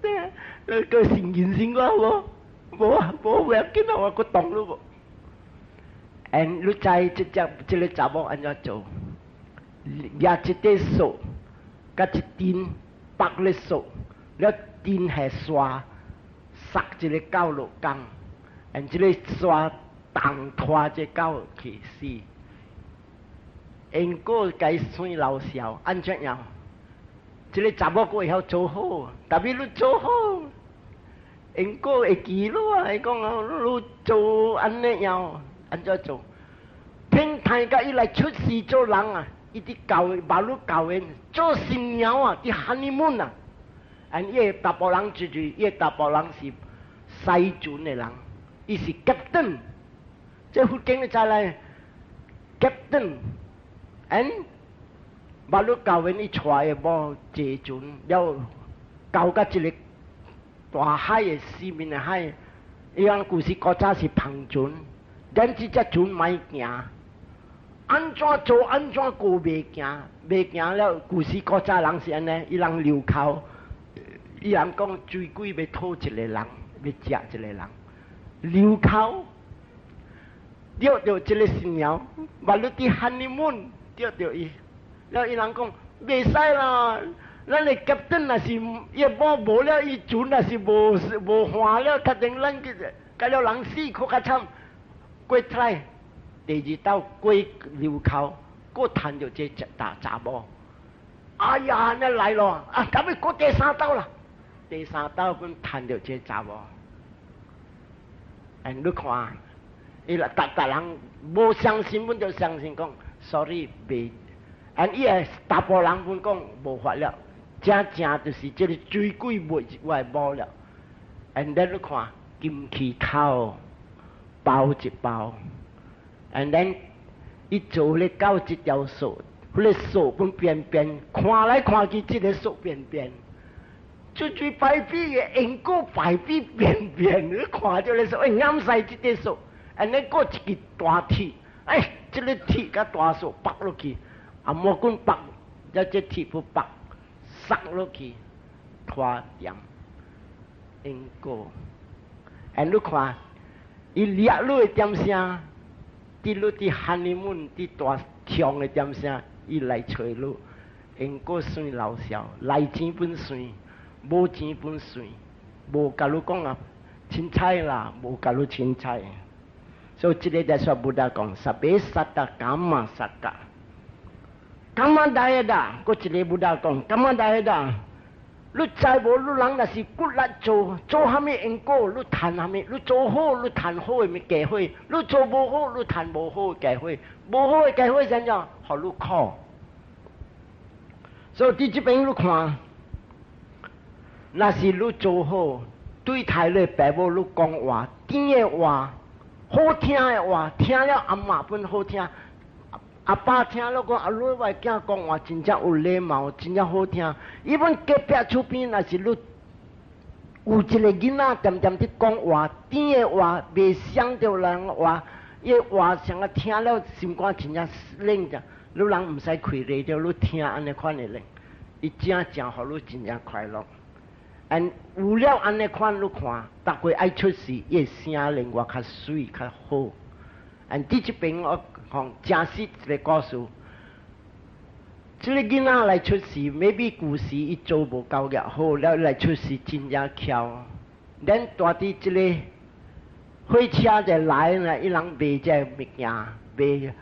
對啊，你個成人生我無，無啊，無無要緊啊，我閣動你無。And 你知這隻這個查某按怎做？舉一塊索，佮一釘縛咧索，了釘下沙，殺一個狗落江，and 這個沙。動拖這狗去死，因果該算老笑，按怎樣？這個查某閣會曉做好，特別你做好，因果會記錄啊！伊講啊，你做按呢樣，按怎做？天台甲伊來出世做人啊，伊佇教馬路教緣做新娘啊，佇 honeymoon 啊，and 伊個查埔人就是伊個查埔人是駛船的人，伊是 captain。這佛經你知來，captain，and 馬路教員伊帶的某坐船，了到甲一個大海的四面的海，伊講舊時古早是帆船，咱這隻船莫行，按怎做按怎過袂行，袂行了。舊時古早人是按呢，伊人留口，伊人講水鬼欲討一個人，欲食一個人，留口。釣著這個新娘，嘛你佇 honeymoon 釣著伊，了伊人講袂使啦，咱的 captain 若是伊某無了，伊船若是無無換了，確定咱去，甲了人死閣較慘。過來第二道過路口，閣趁著這大查某。哎呀，你來咯！啊，咁咪過第三道啦，第三道本趁著這查某。And 你看，伊啦，逐逐人無相信，本就相信講，sorry 袂。And 伊個大部人本講無法了，正正就是這个水鬼袂我的某了。And then 你看金起頭包一包，and then 伊做咧到這條數，彼个數本變變，看來看去，這个數變變。最最排比的因果排比變變，你看著咧數，欸，啱晒這個數，and then 閣一支大鐵，欸，這个鐵佮大數拔落去，啊，魔棍拔，一這鐵不拔，塞落去，拖掂因果。And 你看，伊掠你的點聲，佇你佇 honeymoon 佇大強的點聲，伊來揣你，因果算老少，來錢本算。無錢本算，無共你講啊，凊彩啦，無共你凊彩。所以這个就說 Buddha 講，sabbe satta kammasakka。Kamma dayada，閣一个 Buddha 講，kamma dayada。你知無？你人若是骨力做，做啥物因果，你趁啥物？你做好，你趁好的物機會；你做無好，你趁無好的機會。無好的機會怎樣？予你苦。所以佇這邊你看，若是你做好，對待你爸母，你講話甜的話，好聽的話，聽了阿媽本好聽，阿爸聽了講，阿女我囝講話真正有禮貌，真正好聽。伊本隔壁厝邊，若是你有一个囡仔，恬恬佇講話，甜的話，袂傷著人話，伊話上個聽了心肝真正冷者，你人毋使開radio，你聽按呢款的咧，伊真正予你真正快樂。And 有了按呢款，你看，逐個愛出世，伊的聲另外較媠較好。And 佇這邊我講真實一個故事，這个囡仔來出世，maybe 舊時伊做無夠額好，了來出世真正巧。咱蹛佇這个火車就來啦，伊人賣這物件，賣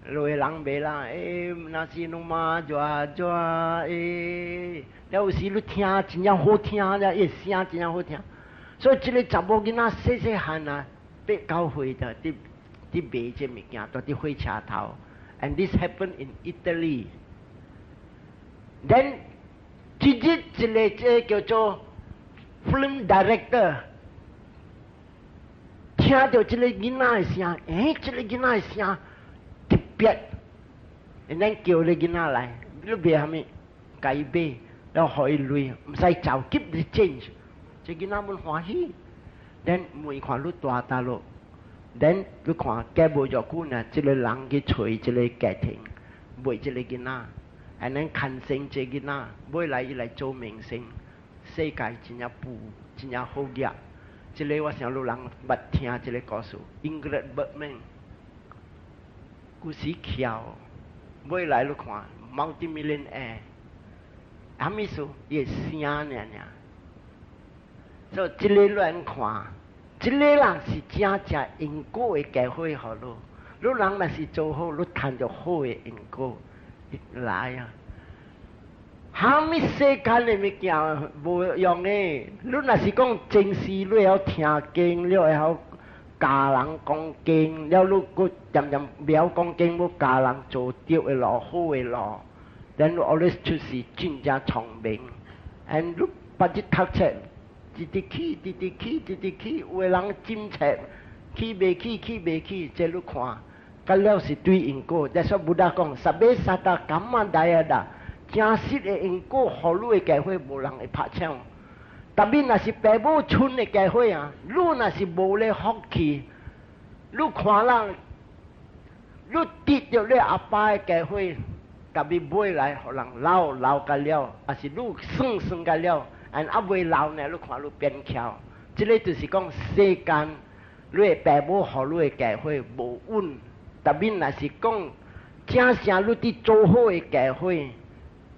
落人賣啦，欸，若是攏嘛熱熱欸，了有時你聽真正好聽，了伊聲真正好聽。所以這个查某囡仔細細漢啊，八九歲就佇佇賣這物件，蹛佇火車頭。And this happened in Italy. Then 一日一个這叫做 film director 聽著這个囡仔的聲，欸，這个囡仔的聲特別，and then 叫你囡仔來，你賣啥物？共伊買，了予伊鐳，毋使走，keep the change。這囡仔們歡喜。Then 問看你蹛佗落，then 你看過無偌久呢，這个人去揣這个家庭，賣這个囡仔，and then 牽生這囡仔，尾來伊來做明星，世界真正富，真正好額。這个我想有人捌聽這个故事，Ingrid Bergman，故事巧，尾來你看，multi-millionaire，啥物事？伊的聲爾爾。所以這个亂看，這个人是真正因果的機會予你。你人若是做好，你趁著好的因果來啊。啥物世間的物件無用的，你若是講前世，你會曉聽經，你會曉教人講經，了你閣漸漸袂曉講經，欲教人做對的路、好的路，then 你 always 出世真正聰明。And 你捌日讀冊，直直起，直直起，直直起，有的人真冊起袂起，起袂起，這你看，甲了是對因果。所以 Buddha 講，sabbe satta kamma dayada。真實的因果，予你的機會，無人會拍搶。Tapi 若是爸母剩的機會啊，你若是無咧福氣，你看人，你得著你阿爸的機會，tapi 尾來予人老老甲了，抑是你算算甲了，and 猶未老呢，你看你變巧。這个就是講世間，你的爸母予你的機會無穩，tapi 若是講正正你佇做好的機會，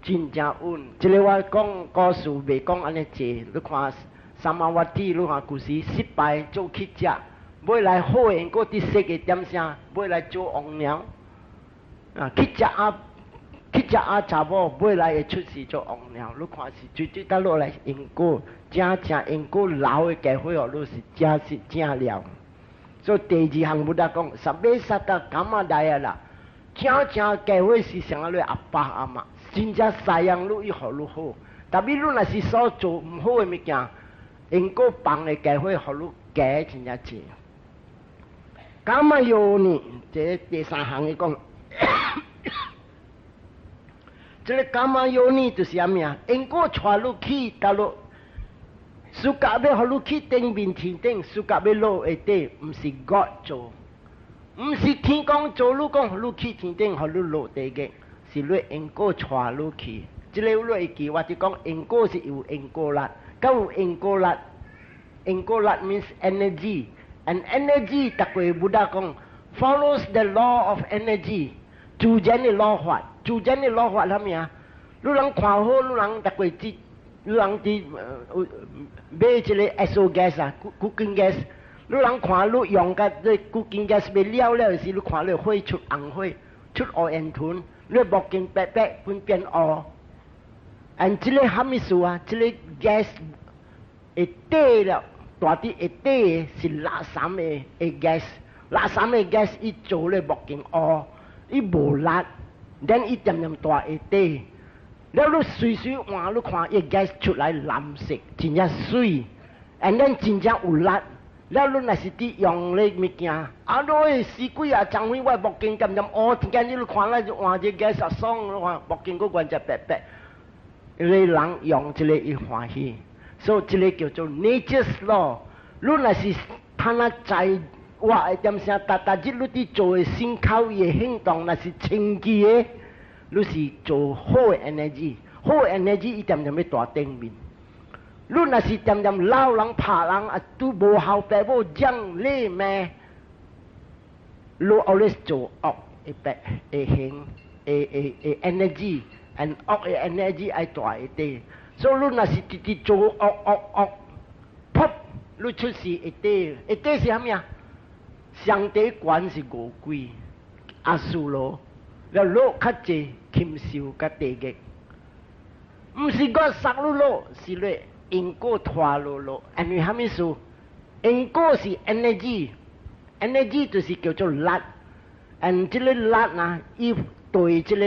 真正穩。這个我講故事袂講按呢濟，你看三馬瓦蒂，你看舊時失敗做乞食，尾來好的因果佇色的點聲，尾來做王鳥。啊，去食鴨，去食鴨查某，尾來會出世做王鳥。你看是追追得落來因果，正正因果老的機會哦，你是正是正了。所以第二項 Buddha 講，sabbe satta kammadaya 啦，正正機會是啥你阿爸阿媽，真正贍養你伊予你好。但你若是所做毋好的物件，因果放的機會予你加真正濟。Kamma yoni，這第三項伊講，這個 kamma yoni 就是啥物啊？因果帶你去佗落，暑假欲予你去頂面天頂，暑假欲落下底，毋是 God 做，毋是天公做你講予你去天頂，予你落地獄，是你因果帶你去。這個你會記，我就講因果是有因果力，佮有因果力，因果力 means energy，and energy 逐個 Buddha 講 follows the law of energy，自然的老法，自然的老法啥物啊？你人看好，你人逐個知，你人佇買一個 SO gas 啊，cooking gas，你人看你用甲這 cooking gas 欲了了時，你看你火出紅火，出烏煙團，你目鏡白白變變烏。And 這個啥物事啊？這個 gas 會底了，大啲會底的是垃圾的的 gas，垃圾的 gas 伊做咧目鏡烏，伊無力，then 伊漸漸大會底。了你隨隨換，你看伊 gas 出來藍色，真正媠，and then 真正有力。了你若是佇用咧物件，啊，你會死幾啊張輝，我目鏡漸漸烏，突然間你看咧換這 gas 爽，你看目鏡閣完全白白。因為人用這個伊歡喜，所以這個叫做 nature's law。你若是趁啊在活的點聲，逐逐日你佇做的身口意的行動，若是清潔的，你是做好的 energy，好的 energy 伊漸漸欲蹛頂面。你若是漸漸鬧人拍人啊，拄無孝爸母講禮罵，你 always 做惡的白的行的的的 energy。and 惡的 energy 愛蹛下底，所以你若是直直做惡惡惡，噗，你出世下底，下底是啥物啊？上底懸是餓鬼、阿修羅，了落較濟禽獸佮地獄，毋是我殺你落，是你因果拖落落。因為啥物事？因果是 energy，energy 就是叫做力，and 這個力啊，伊對這個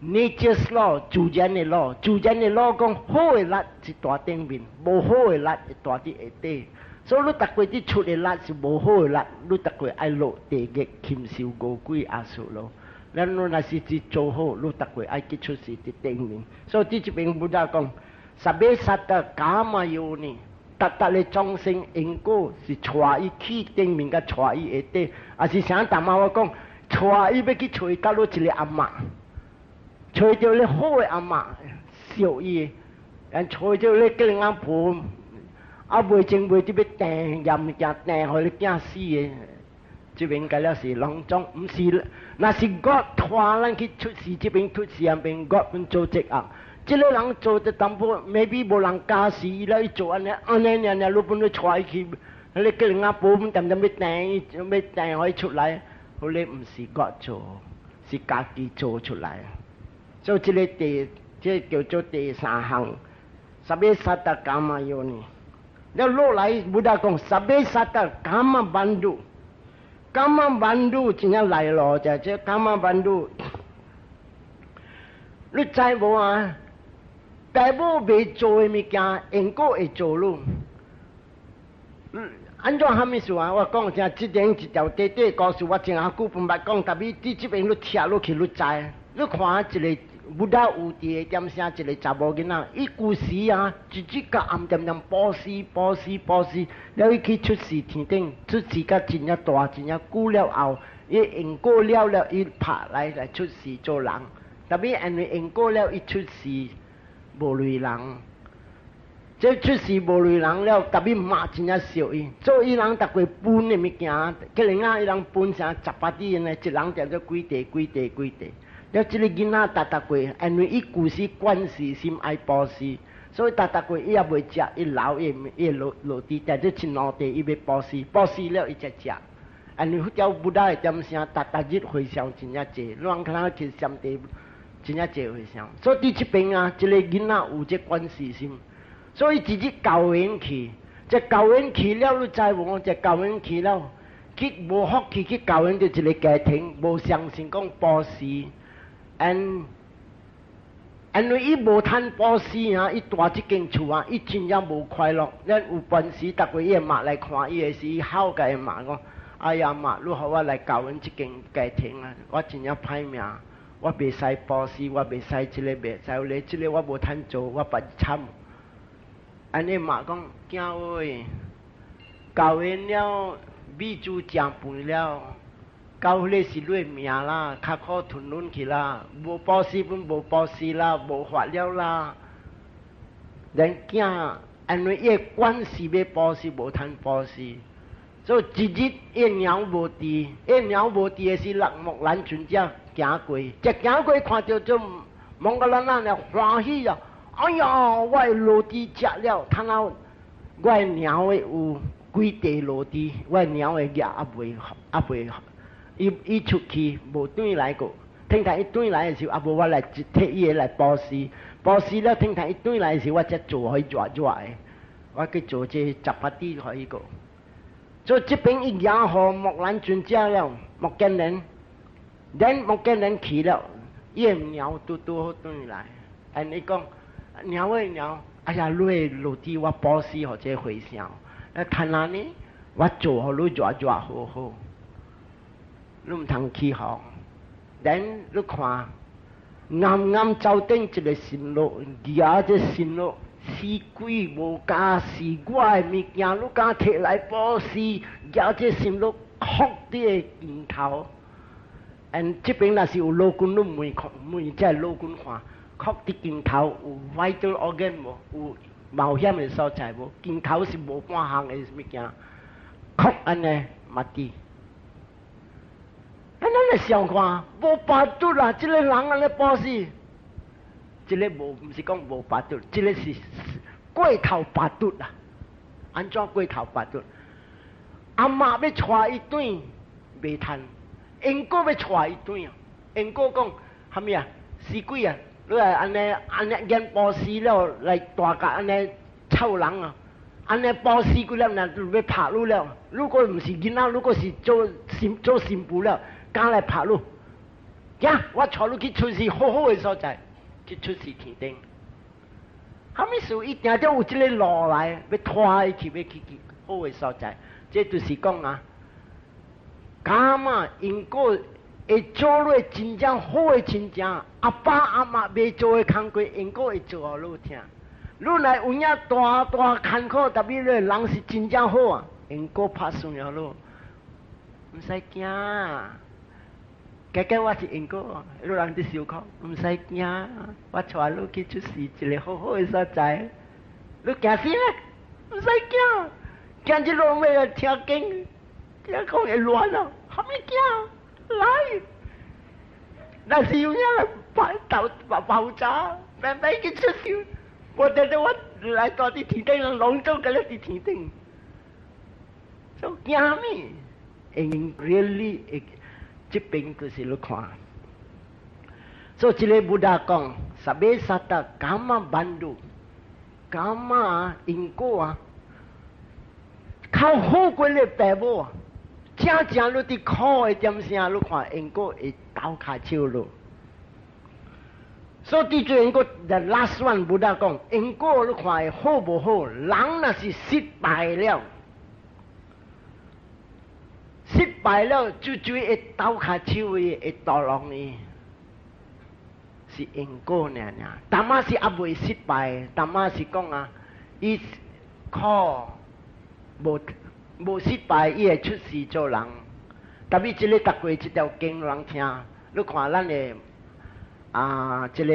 nature's law 自然的 law，自然的 law 講好的力是蹛頂面，無好的力會蹛佇下底。所以你逐過佇出的力是無好的力，你逐過愛落地獄、禽獸、餓鬼、阿修羅。咱你若是佇做好，你逐過愛去出世佇頂面。所以佇這邊 Buddha 講，sabbe satta kamma yoni，逐逐个眾生因果是帶伊去頂面，佮帶伊下底，也是啥？淡仔我講，帶伊欲去揣佗落一個阿嬤。揣著咧好的阿嬤，惜伊，然揣著咧叫人阿婆，啊袂精袂得欲掟鹽物件掟，予你囝死的，這邊個了是攏總，毋是，若是 God 拖咱去出世，這邊出世那邊 God 本做這惡，這個人做得淡薄，maybe 無人教死，伊來做按呢，按呢爾爾，你本來帶伊去，你叫人阿婆本恬恬欲掟，欲掟予伊出來，彼個毋是 God 做，是家己做出來。所以這個第，這個叫做第三項，sabbe satta kamma yoni。了落來，Buddha 講，sabbe satta kamma bandhu，kamma bandhu 真正來咯，就這 kamma bandhu。你知無啊？爸母未做的物件，因果會做你。按怎蝦米事啊？我講正，這頂一條短短故事，我真阿久攏捌講，但你佇這邊你聽落去，你知。你看一個 Buddha 有佇個點聲，一個查某囡仔，伊舊時啊，一直甲暗恬恬布施布施布施，了伊去出世天頂，出世甲真正大真正久了後，伊因果了了，伊拍來來出世做人。但伊因為因果了，伊出世無類人。這出世無類人了，特別媽真正惜伊，做伊人逐過分的物件，可能啊，伊人分啥十八滴呢，一人定做幾塊幾塊幾塊。了，這個囡仔逐逐過，因為伊舊時慣勢心愛布施，所以逐逐個伊也袂食，伊留伊伊落落佇，但這一兩塊伊欲布施，布施了伊才食。按呢佛教 Buddha 的點聲，逐逐日和尚真正濟，咱看到去禪地真正濟和尚。所以佇這邊啊，這個囡仔有這關係心，所以一日教緣去，這教緣去了，你知無？這教緣去了，去無福氣去教緣著一個家庭，無相信講布施，and 因為伊無趁布施啊，伊蹛這間厝啊，伊真正無快樂。咱有本事，逐個伊的媽來看伊的時，伊哭共伊媽講：哎呀媽，你予我來教阮這間家庭啊，我真正歹命，我袂使布施，我袂使這個，袂使那個，這個我無趁做，我別慘。按呢媽講：囝喂，教完了，米煮食飯了。到彼個是你的命啦，較好吞忍去啦，無布施本無布施啦，無法了啦。咱囝因為伊的關係欲布施無通布施，所以一日伊娘無佇，伊娘無佇的時，目睭尊者行過，一行過看著這摩訶欹那歡喜啊！哎呀，我的羅蒂食了，通啊，我的娘的有幾塊羅蒂，我的娘的額猶未猶未。伊伊出去無轉來過，聽睇伊轉來的時候，啊無我來替伊來布施，布施了聽睇伊轉來的時候，我才做予伊熱熱的，我去做這十八滴予伊個。所以這邊伊贏予目睭尊者了，目犍連，連目犍連去了，伊的娘拄拄好轉來，按伊講，娘喂娘，哎呀，你的羅蒂我布施予這和尚，啊，趁按呢，我做予你熱熱好好。你毋通起哄，咱你看，啱啱走頂一個神鹿，舉這神鹿，死鬼無家是我的物件，你敢提來布施？舉這神鹿，哭佇個鏡頭。and 這邊若是有老君，你問看問這老君看，哭佇鏡頭有 vital organ 無？有冒險的所在無？鏡頭是無半項的物件，哭按呢嘛佇。咱來想看，無巴肚啦！這個人按呢布施，這個無毋是講無巴肚，這個是過頭巴肚啦。按怎過頭巴肚？阿媽欲帶伊轉，袂趁，因果欲帶伊轉啊！因果講，蝦米啊？死鬼啊！你來按呢按呢演布施了，來大甲按呢臭人啊！按呢布施幾粒人就欲拍你了。如果毋是囡仔，如果是做新做新婦了。敢來拍你，行，我帶你去出世好好的所在，去出世天頂。蝦米事？伊定著有這個路來，欲拖伊去，欲去去好的所在。這就是講啊，karma 因果會做落真正好的親情，阿爸阿媽袂做的工課，因果會做予你聽。你若有影大大艱苦，特別你人是真正好啊，因果拍算予你，毋使驚。加加我是因果，你人佇受苦，毋使驚，我帶你去出世一個好好的所在，你驚死咩？毋使驚，驚這落尾來聽經，聽講會亂啊，蝦米驚？來，若是有影來爆爆爆炸，慢慢去出世，我等等我來蹛佇天頂，攏總共你佇天頂，做驚咩？因 really 這邊就是你看，所以這個 Buddha 講，sabbe satta kamma bandhu，kamma 因果啊，較好過你爸母啊，正正你佇苦的點聲，你看因果會鬥跤手你。所以佇最後個 the last one Buddha 講，因果你看會好無好？人若是失敗了。失敗了，就就會鬥跤手伊，會墮落伊，是因果爾爾。淡仔是猶未失敗，淡仔是講啊，伊苦無無失敗，伊會出世做人。特別這個讀過這條經人聽，你看咱的啊，這個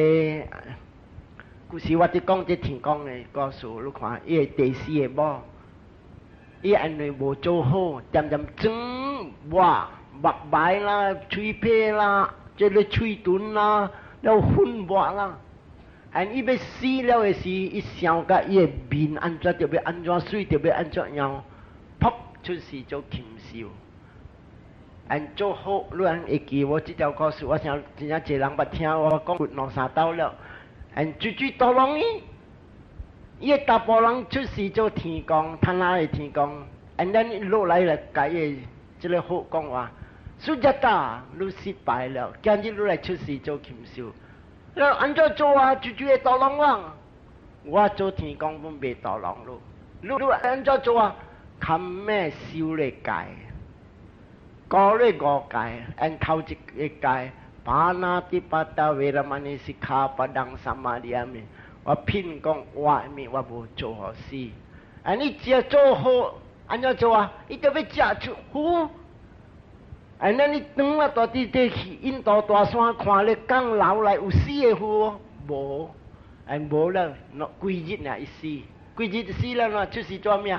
故事我佇講這天講的故事，你看伊的第四個某。伊因為無做好，恬恬裝抹目眉啦、喙皮啦、這個喙唇啦，了粉抹啦， And 伊欲死了的時，伊想甲伊的面按怎著欲按怎媠，著欲按怎樣，噗出世做禽獸。And 做好，你人會記無這條故事？我想真正濟人捌聽我講兩三兜了。And 追追多攏伊，伊的查埔人出世做天公，貪婪的天公。And then 落來來共伊這个好講話，Sujata，你失敗了，今日你來出世做禽獸。你按怎做啊？追追會屠龍我，我做天公阮袂屠龍你。你你按怎做啊？堪咩修咧戒？過咧五戒，按頭一个戒，pāṇātipātā veramaṇī sikkhāpadaṃ samādiyāmi。我騙講我物我無做予死。啊，你食做好，按怎做啊？伊就欲食出虎。啊，那你轉啊，蹛佇這去印度大山看咧，降樓來有死的虎無？啊，無了，幾日爾伊死，幾日死了喏，出世做咩？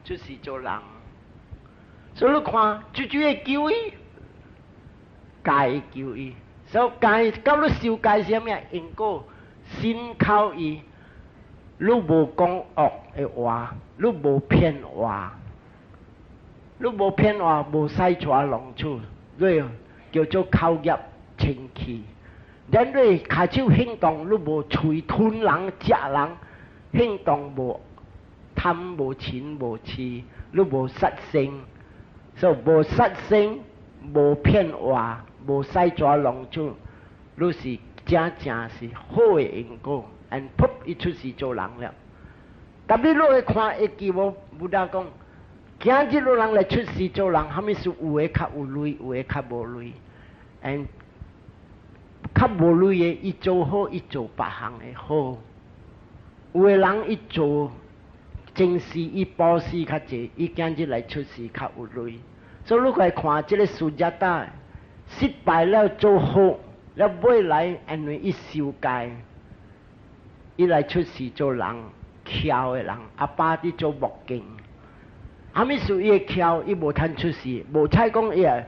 出世做人。所以你看，追追會救伊，戒救伊，所以戒到你受戒是啥物？因果身口意，你無講惡的話，你無騙話，你無騙話，無使帶浪取，你叫做口業清氣。咱你跤手行動，你無喙吞人食人，行動無貪無嗔無痴，你無殺生。所以無殺生、無騙話、無使蛇弄手，你是真正是好的因果，and 噗伊出世做人了。特別你會看會記無？Buddha 講，今日有人來出世做人，啥物事有的較有鐳，有的較無鐳。and 較無鐳的，伊做好，伊做別項的好。有的人伊做前世伊布施較濟，伊今日來出世較有鐳。所以你來看這个 Sujata 失敗了做好，了尾來因為伊受戒，伊來出世做人，巧的人，阿爸佇做木匠。啥物事伊會巧，伊無通出世，無彩講伊個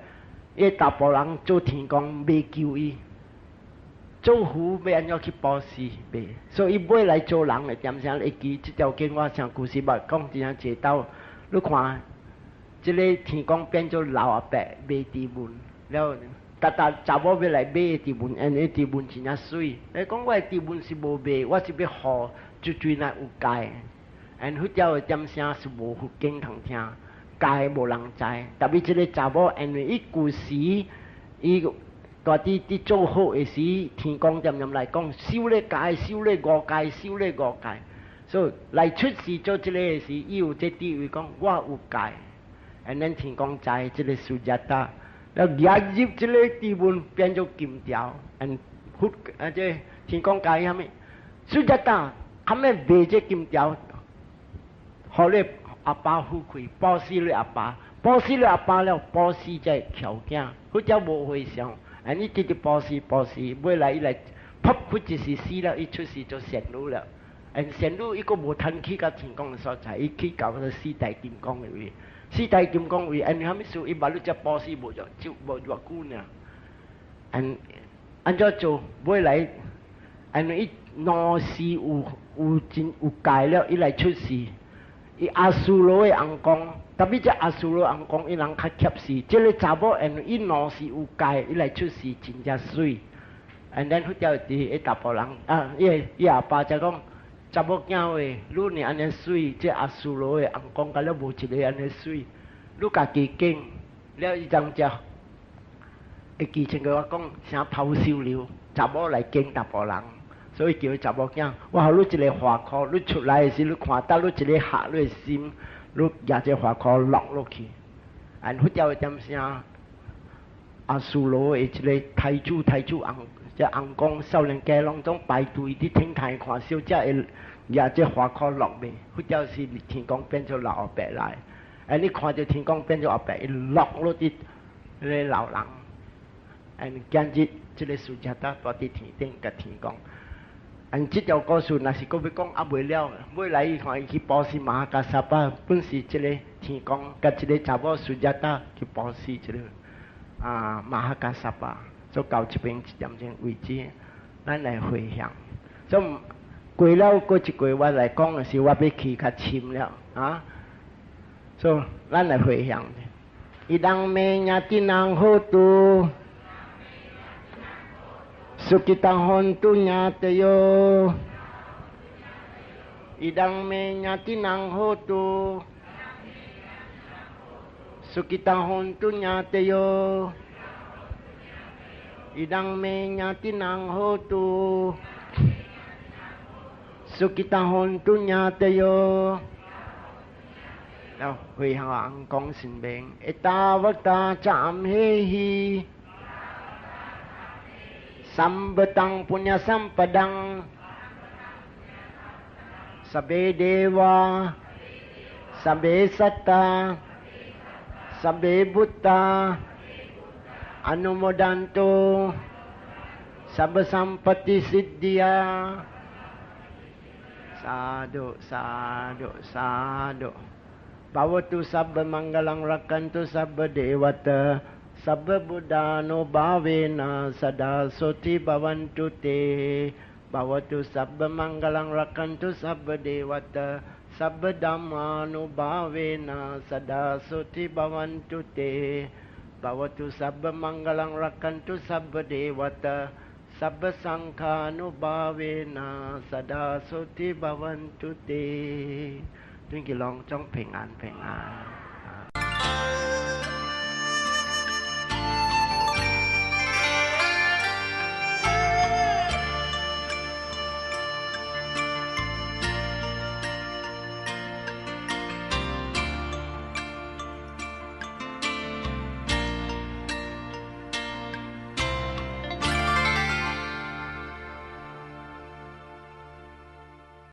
伊查埔人做天公袂救伊，做虎欲按怎去布施袂，所以伊尾來做人的點聲會記這條經我上故事捌講真正濟兜，你看。這个天公變做老阿伯賣豬文，了，逐逐查某欲來買豬文，因為豬文真正媠。伊講我的豬文是無賣，我是欲予追追若有戒。因佛教的點聲是無佛經通聽，戒無人知。特別這个查某，因為伊舊時伊蹛佇佇做好的時，天公點點來講，修咧戒，修咧五戒，修咧五戒。所以來出世做這个的時，伊有這智慧講，我有戒。And then 天公知這个 Sujata，了舉入這个豬文變做金條，and 佛啊這天公教伊啥物？Sujata，後尾賣這金條，予你阿爸富貴，布施你阿爸，布施你阿爸了，布施這巧囝，佛才無回向，and 伊直直布施布施，尾來伊來，噗，佛一時死了，伊出世做仙女了。and 仙女伊閣無通去到天公的所在，伊去到個四大金剛的位。四大金剛位，因為啥物事？伊捌你這布施無偌就無偌久爾。按按怎做？尾來，因為伊兩世有有真有戒了，伊來出世。伊阿修羅的尪公，特別這阿修羅尪公，伊人較怯死。這个查某因為伊兩世有戒，伊來出世真正媠。And then 佛教佇彼查埔人啊，伊伊阿爸才講。查某囝話，你爾按呢媠，這阿修羅的尪公，敢若無一个按呢媠，你家己揀了伊當才會記清個我講啥拋收流，查某來揀查埔人，所以叫查某囝，我予你一个華箍，你出來的時，你看到你一个合你的心，你舉這華箍落落去，按佛教的點聲，阿修羅的一个太子太子尪，這尪公少年家攏總排隊佇天台看小姐會舉這華箍落未？佛教是天公變做老阿伯來，哎，你看著天公變做阿伯，伊落落佇彼个老人，哎，今日這个 Sujata 蹛佇天頂共天講，按這條故事若是閣欲講猶未了，尾來伊看伊去布施 Mahakassapa，本是這个天公共這个查某 Sujata 去布施這个啊 Mahakassapa，所以到這邊一點鐘為止，咱來回向。所以過了過一個我來講的時，我欲去較深了啊。所以咱來回向。อิทัง me ñātinam hotu sukhita hontu ñātayo อิทัง me ñātinam hotu sukhita hontu ñātayo อิทัง me ñātinam hotu sukhita hontu ñātayo 了回向講神明，ettāvatā ca amhehi sambhatam puññasampadam sabbe devā sabbe sattā sabbe bhūtā anumodantu sabba sampatti siddhiyā. Sādhu, sādhu, sādhu. Bhavatu sabba mangalam rakkhantu sabba devatā sabba buddhānubhāvena sadā soti bhavantu te. Bhavatu sabba mangalam rakkhantu sabba devatā sabba dhammānubhāvena sadā soti bhavantu te. Bhavatu sabba mangalam rakkhantu sabba devatā sabba sanghānubhāvena sadā soti bhavantu te. 願佢攏總平安平安。